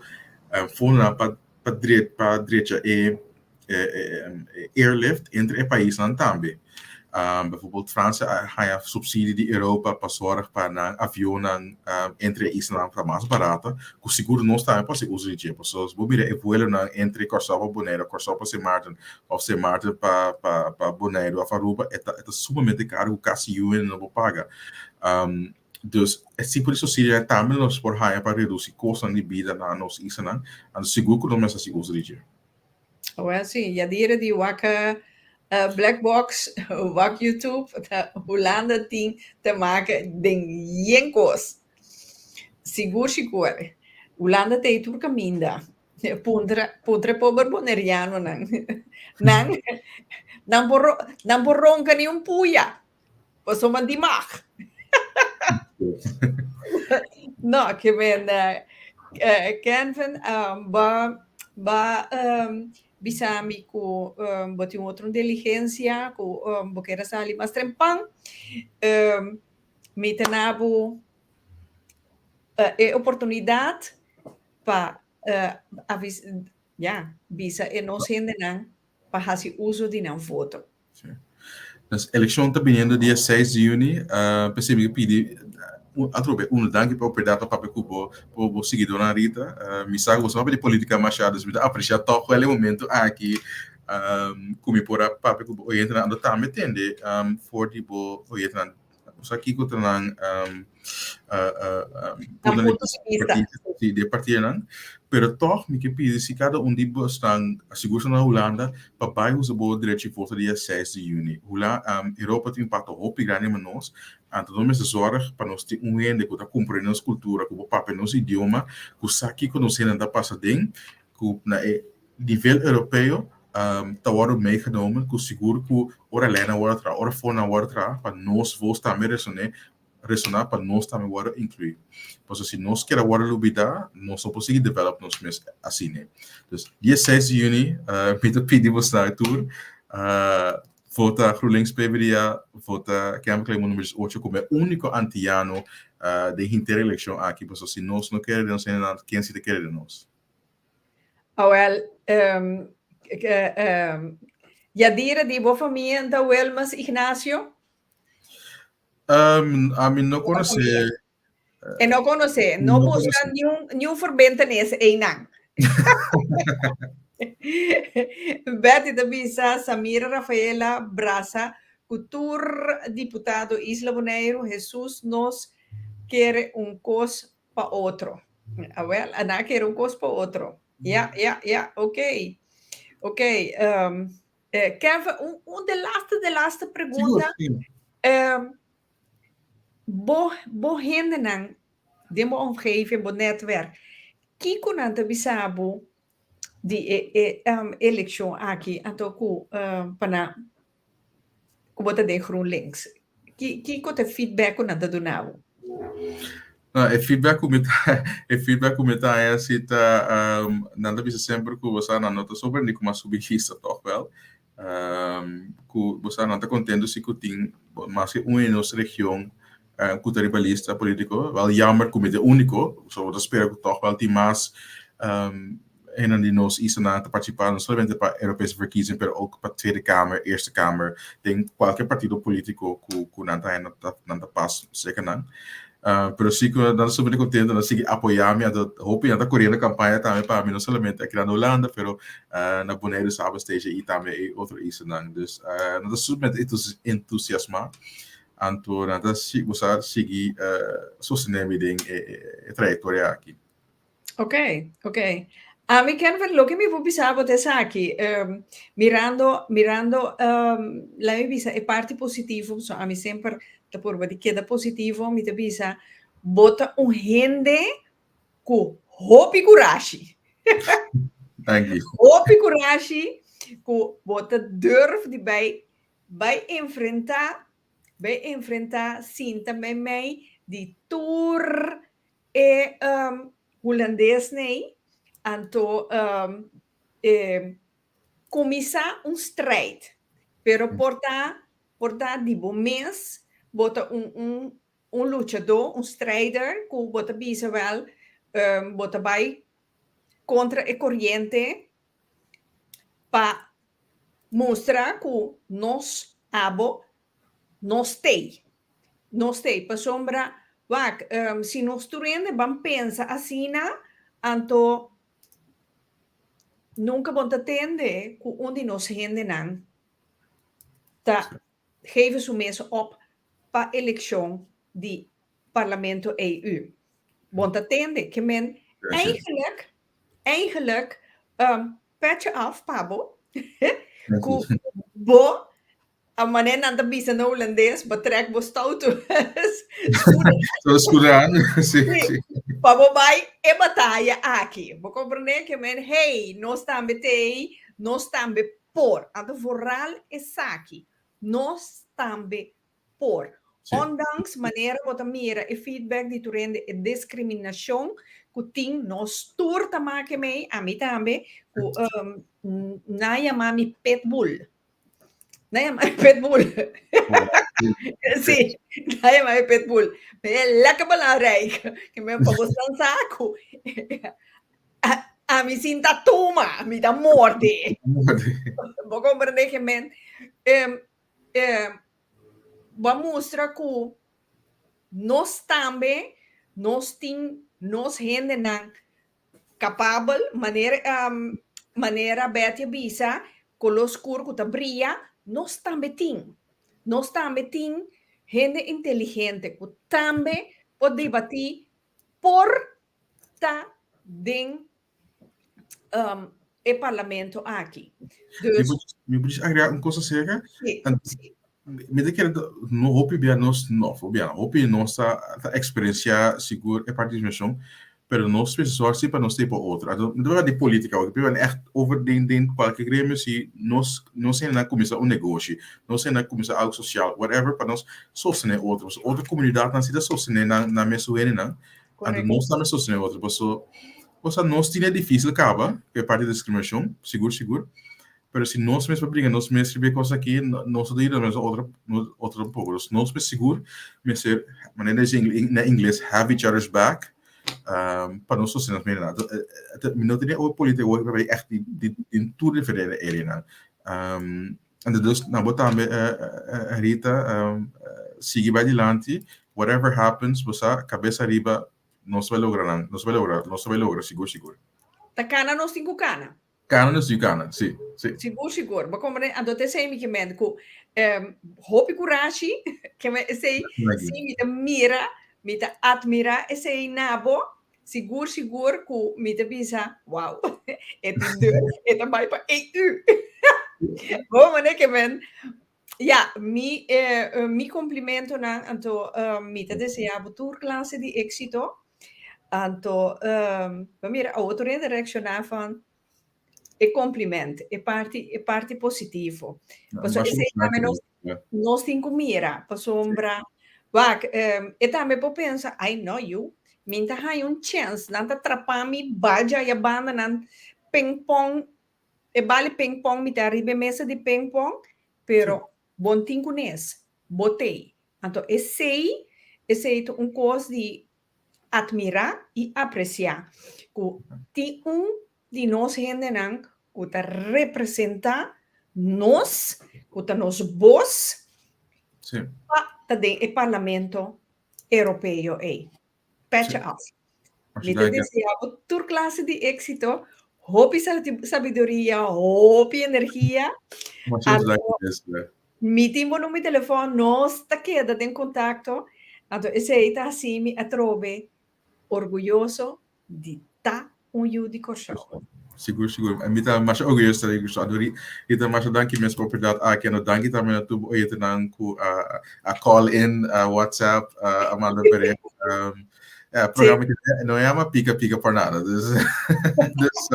fondonan pa pa pa drecha e airlift entre e paisnan tambe. Bijvoorbeeld Fransia a haña supsidio di Europa pa sòrg pa nan avionnan entre e islanan ta mas barata, ku sigur nos tambe por hasi uso di dje. Pasobra si bo mira e vuelonan entre Kòrsou pa Boneiru, Kòrsou pa Sint Maarten òf Sint Maarten pa pa pa Boneiru òf Aruba e ta e ta sumamente karu ku kasi yu hende no por paga. Dus e tipo di supsidio tambe nos por haña pa redusí kostonan di bida na nos islanan, anto sigur ku nos mester hasi uso di dje. Awel si, Yadira di wak Black Box, wak YouTube, ta Hulanda tin te make den yen kos. Sigur sigur. Hulanda ta ei tur kaminda. Puntra, puntra e pober bonerianonan. Nan, nan por, nan por ronka ni un puya. Pasobra di mag. No, ke men eh, Kenvin, um, ba, ba um, bisa mi ku um, bo tin otro diligencia, ku um, bo kere sali mas trempan. Um, mi ta na bo uh, e oportunidad pa uh, avis, ja, bisa e nos hendenan pa hasi uso di nan voto. Sí. Dus elekshon ta biniendo dia 6 di juni. Uh, p'esei mi pidi atrobe uno danki pa oportunidat pa papia ku bo bo bo siguidornan Rita. Uh, mi sa ku bo sa papia di politika mashá, dus mi ta apresiá tòg wel e momento aki um, ku mi por a papia ku bo oyentenan ando tambe tende um, for di bo oyentenan Sa kiko ta nan um, uh, uh, um, Nan punto di vista. di de partidonan. Pero toch mi ke pidi si kada un di bosnan, sigur sa na Hulanda, pa bai usa bo derecho di voto dia 6 di juni. Hula, um, Europa tin un impacto hopi grandi riba nos, anto nos mester zorg pa nos tin un hende ku ta comprende nos kultura, ku por papia nos idioma, ku sa kiko nos hendenan ta pasa den, ku na e nivel europeo ta wòrdu meegenomen ku sigur ku ora leinan wòrdu traha, ora fondonan wòrdu traha pa nos vos tambe resoné, resoná pa nos tambe wòrdu inkluí. Pasobra si nos keda wòrdu lubidá, nos no por sigui develop nos mes asina. Dus dia seis di yüni mi ta pidi bosnan tur vota GroenLinks PvdA, vota Kemper Kleimoen number diesocho komo e úniko antiano den henter elekshon aki, pasobra si nos no kere den nos hendenan, ken si ta kere den nos? Awel, um, um, Yadira di bo famia nta Wilmas Ignacio? Um, a mi no conoce. E no conoce, no, no busca ni un, ni un verbentenis einan. Betty ta bisa Samira Rafaela Brasa ku tur diputado Isla Boneiru, Jesus nos kere un kos pa otro. Awel, a kere un kos pa otro. Ja, ja, ja, oké. Oké, um, eh, Kevin, un, un de laatste, de laatste pregunta. Sigur, Um, bo, bo hendenan, den bo omgeving, bo netwerk, kiko nan ta bisa bo di e, e um, elekshon aki, anto ku um, pa na, ku bo ta den GroenLinks? Ki, kiko ta feedback ku nan ta duna bo? No, e feedback ku mi ta, e feedback ku mi ta haña si ta, um, nan ta bisa semper ku bo sa nan no ta sorprendí ku mi a subi lista tòg wèl. Um, ku bo sa nan ta kontentu si ku tin mas ke un di nos region uh, ku ta riba lista polítiko. Wèl jammer ku mi ta e úniko, so bo ta spera ku tòg wèl tin mas um, Hennan di nos islanan ta partisipá no solamente pa Europese verkiezing pero ook pa Tweede Kamer, Eerste Kamer, den kualke partido polítiko ku ku nan ta nan ta nan ta pas serka nan. Pero si ku nan ta sumamente kontento, nan sigui apoyá mi, anto hopi nan ta koriendo kampaña tambe pa mi, no solamente aki na Hulanda pero na Boneiru, Saba, Statia i tambe e otro islanan. Dus nan ta sumamente entusiasmá, anto nan ta bo sa sigui sostené mi den e trayektoria aki. Ok, ok. Ami Kenver, loke mi por bisa bo ta esaki, um, mirando, mirando, um, laat mi bisa e parti positivo, so ami semper ta purba di keda positivo, mi ta bisa, bo ta un hende ku hopi kurashi. Thank you. Hopi kurashi ku bo ta durf di bai, bai enfrenta, bai enfrenta sinta meimei di tur E hulandes nei anto e kuminsá un strijd, pero por ta por ta di bo mes bo ta un un un luchadó, un strijder ku bo ta bisa wèl bo ta bai kontra e koriente pa mustra ku nos abo nos t'ei. Nos t'ei pasobra wak si nos tur hende ban pensa asina anto nunka bon ta tende ku un di nos hendenan ta geven su mes op pa elekshon di Parlamento EU. Bon ta tende ke men eigenlijk eigenlijk petje af pa bo ku. Bo a manera nan ta bisa na hulandes, bo trek bo stoute schoenen. Zo schoenen aan, sí, sí. Pa bo bai e bataya aki. Bo comprende ke men, hey, nos tambe t'ei, nos tambe por. Anto vooral esaki, nos tambe por. Ondanks manera bo ta mira e feedback di tur hende, e discriminacion cu tin, nos tur ta make mei, ami tambe, cu nan yama mi pitbull. Nan yama mi pitbull. Sí, nan yama mi pitbull. Mi e lekker belangrijk. Ke men pa bo san sa cu ami sin ta tuma, mi ta morde. Bo comprende ke men Bo a mustra ku nos tambe nos tin nos hendenan kapabel, manera manera Betty a bisa, koló skur ku ta bria, nos tambe tin. Nos tambe tin hende inteligente ku tambe por debatí, por ta den um, e parlamento aki. Dus, mi por agregar un cosa acerca? Sí, sí. Mi te kere no hopi bia nos no, bia hopi nos ta, ta experiencia sigur e parte discriminación, pero nos mester zorg si pa nos te pa otro. Anto, mi te di política, porque pero echt over den den cualquier gremio si nos nos na comienza un negocio, nos na comienza algo social, whatever, pa nos sostener otro. So, otro comunidad nan si ta sostener nan nan mes nan. Anto nos tambe sostener otro, paso Osea nos tin e difícil caba cu e parti di discriminacion, sigur sigur, pero si nos mes pa bringa nos mes riba e cos aki, nos no ta yuda nos otro otro tampoco. Dus nos mes sigur mester, manera nan dici na ingles, have each other's back, pa nos sostene nos mes. Mi no tene oor política awor pa bay echt den tur diferente areanan. Anto dus na bo tambe Rita, sigui bay dilanti, whatever happens, bo sa cabes ariba, Nos bai logra nan, nos bai logra, nos bai logra, sigur, sigur. Ta kana nos tin ku kana. Kana nos tin ku kana, si, si. Sigur, sigur. Bo komprende? Anto ta esei mi ke ment ku hopi kurashi, ke men esei si mi ta mira, mi ta atmirá esei na bo, sigur, sigur ku mi ta bisa, wow, e tin durf, e ta bai pa EU. Bo manera ke men Ja, mi, eh, mi complimentonan, anto uh, mi ta desea bo tur clase di éxito. Anto, um, maar mira, a otro rende reacciona van e compliment, e parti, e parti positivo. Ja, Paso mas esei tambe nos, ja. nos tin ku mira, pasobra, wak, um, e tambe por pensa, ai no yu, mi ta haña un chance, nan ta trapa mi baja ya banda nan ping pong E bali ping pong mi ta riba e mesa di ping pong, pero bon tin ku nes, bo tei. Anto esei, esei ta un kos di atmirá i apresiá, ku tin un di nos hendenan ku ta representá nos, ku ta nos bos pa ta den e Parlamento Europeo ei. Petje af. Mi ta desea bo tur klase di éksito, hopi sabiduria, hopi energia. Mi tin bo number di telefòn, nos ta keda den kontakto. Anto esei ta hasi mi atrobe orguyoso di ta un yu di Kòrsou. Sigur, sigur. Mi ta masha orguyoso ta di Kòrsou. Anto Rita, masha danki mes pa oportunidat aki. Anto danki tambe na tur bo oyentenan ku a call in, a WhatsApp, a manda bericht. Ja, programa ki no yama Pika Pika por nada. Dus, dus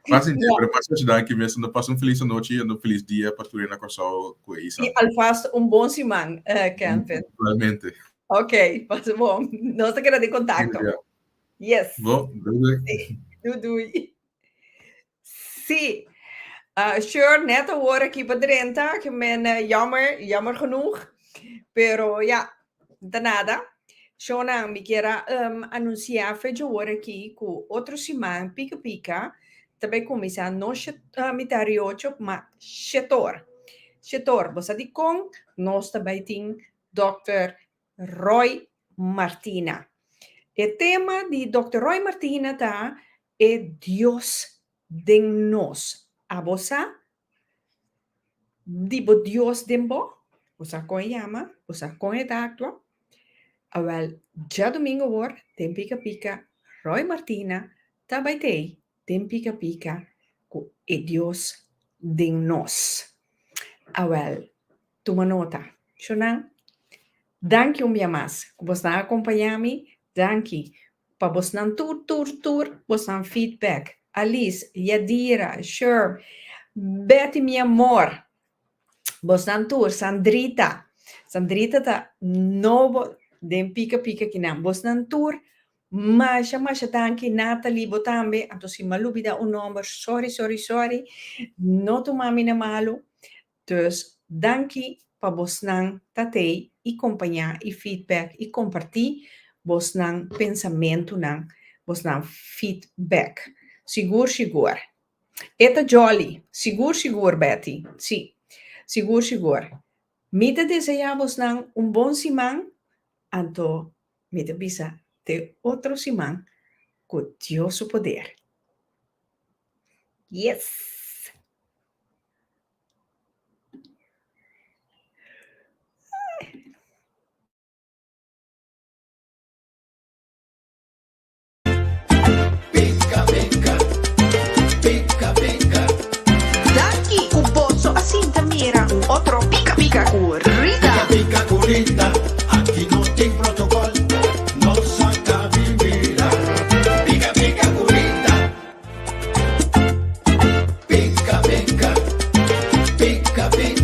mas sinti, pero masha danki mes. Anto pasa un felis anochi, anto felis dia pa tur hende na Kòrsou ku e isa. I alvast un bon siman, Kenvin. Igualmente. Ok, pasa bon. Nos ta keda den kontakto. Yes. Bon, doei doei. Sí, doei doei. Sí. Uh, sure, net awor aki pa drenta, ke men uh, jammer, jammer genoeg. Pero ja, ta nada. Shona, mi kier a um, anuncia fecha awor aki ku otro siman pika pika ta bai kuminsá no shet, uh, mitar di ocho, ma shetor. Shetor, bo sa dikon nos ta bai tin Dòkter Roy Martina. E tema di Dòkter Roy Martina ta E Dios den nos. Abo sa di bo Dios den bo? Bo sa kon e yama? Bo sa kon e ta aktua? Awèl, djadumingu awor den Pika Pika Roy Martina ta bai tei den Pika Pika ku E Dios den nos. Awèl, tuma nota. Shonnan, danki un bia mas ku bosnan a kompañá mi. Danki pa bosnan tur, tur, tur bosnan feedback. Alice, Yadira, Sherm, Betty mi amor, bosnan tur, Sandrita, Sandrita ta nobo den Pika Pika kinan. Bosnan tur, masha, masha danki. Natalie, bo tambe. Anto si mi a lubida un nomber, sorry, sorry, sorry. No tuma mi na malu. Dus danki pa bosnan ta tei i kompañá i feedback i kompartí bosnan pensamentunan, bosnan feedback. Sigur sigur. E ta jolly. Sigur sigur Betty. Sí. Sigur sigur. Mi ta deseá bosnan un bon siman, anto mi ta bisa te otro siman ku Dios su poder. Yes! Pika pika, pika pika. Danki ku boso a sinta mira un otro Pika Pika ku Rita. Pika pika ku Rita, aki no tin protocol, nos a kabi mira. Pika pika ku Rita. Pika pika, pika pika.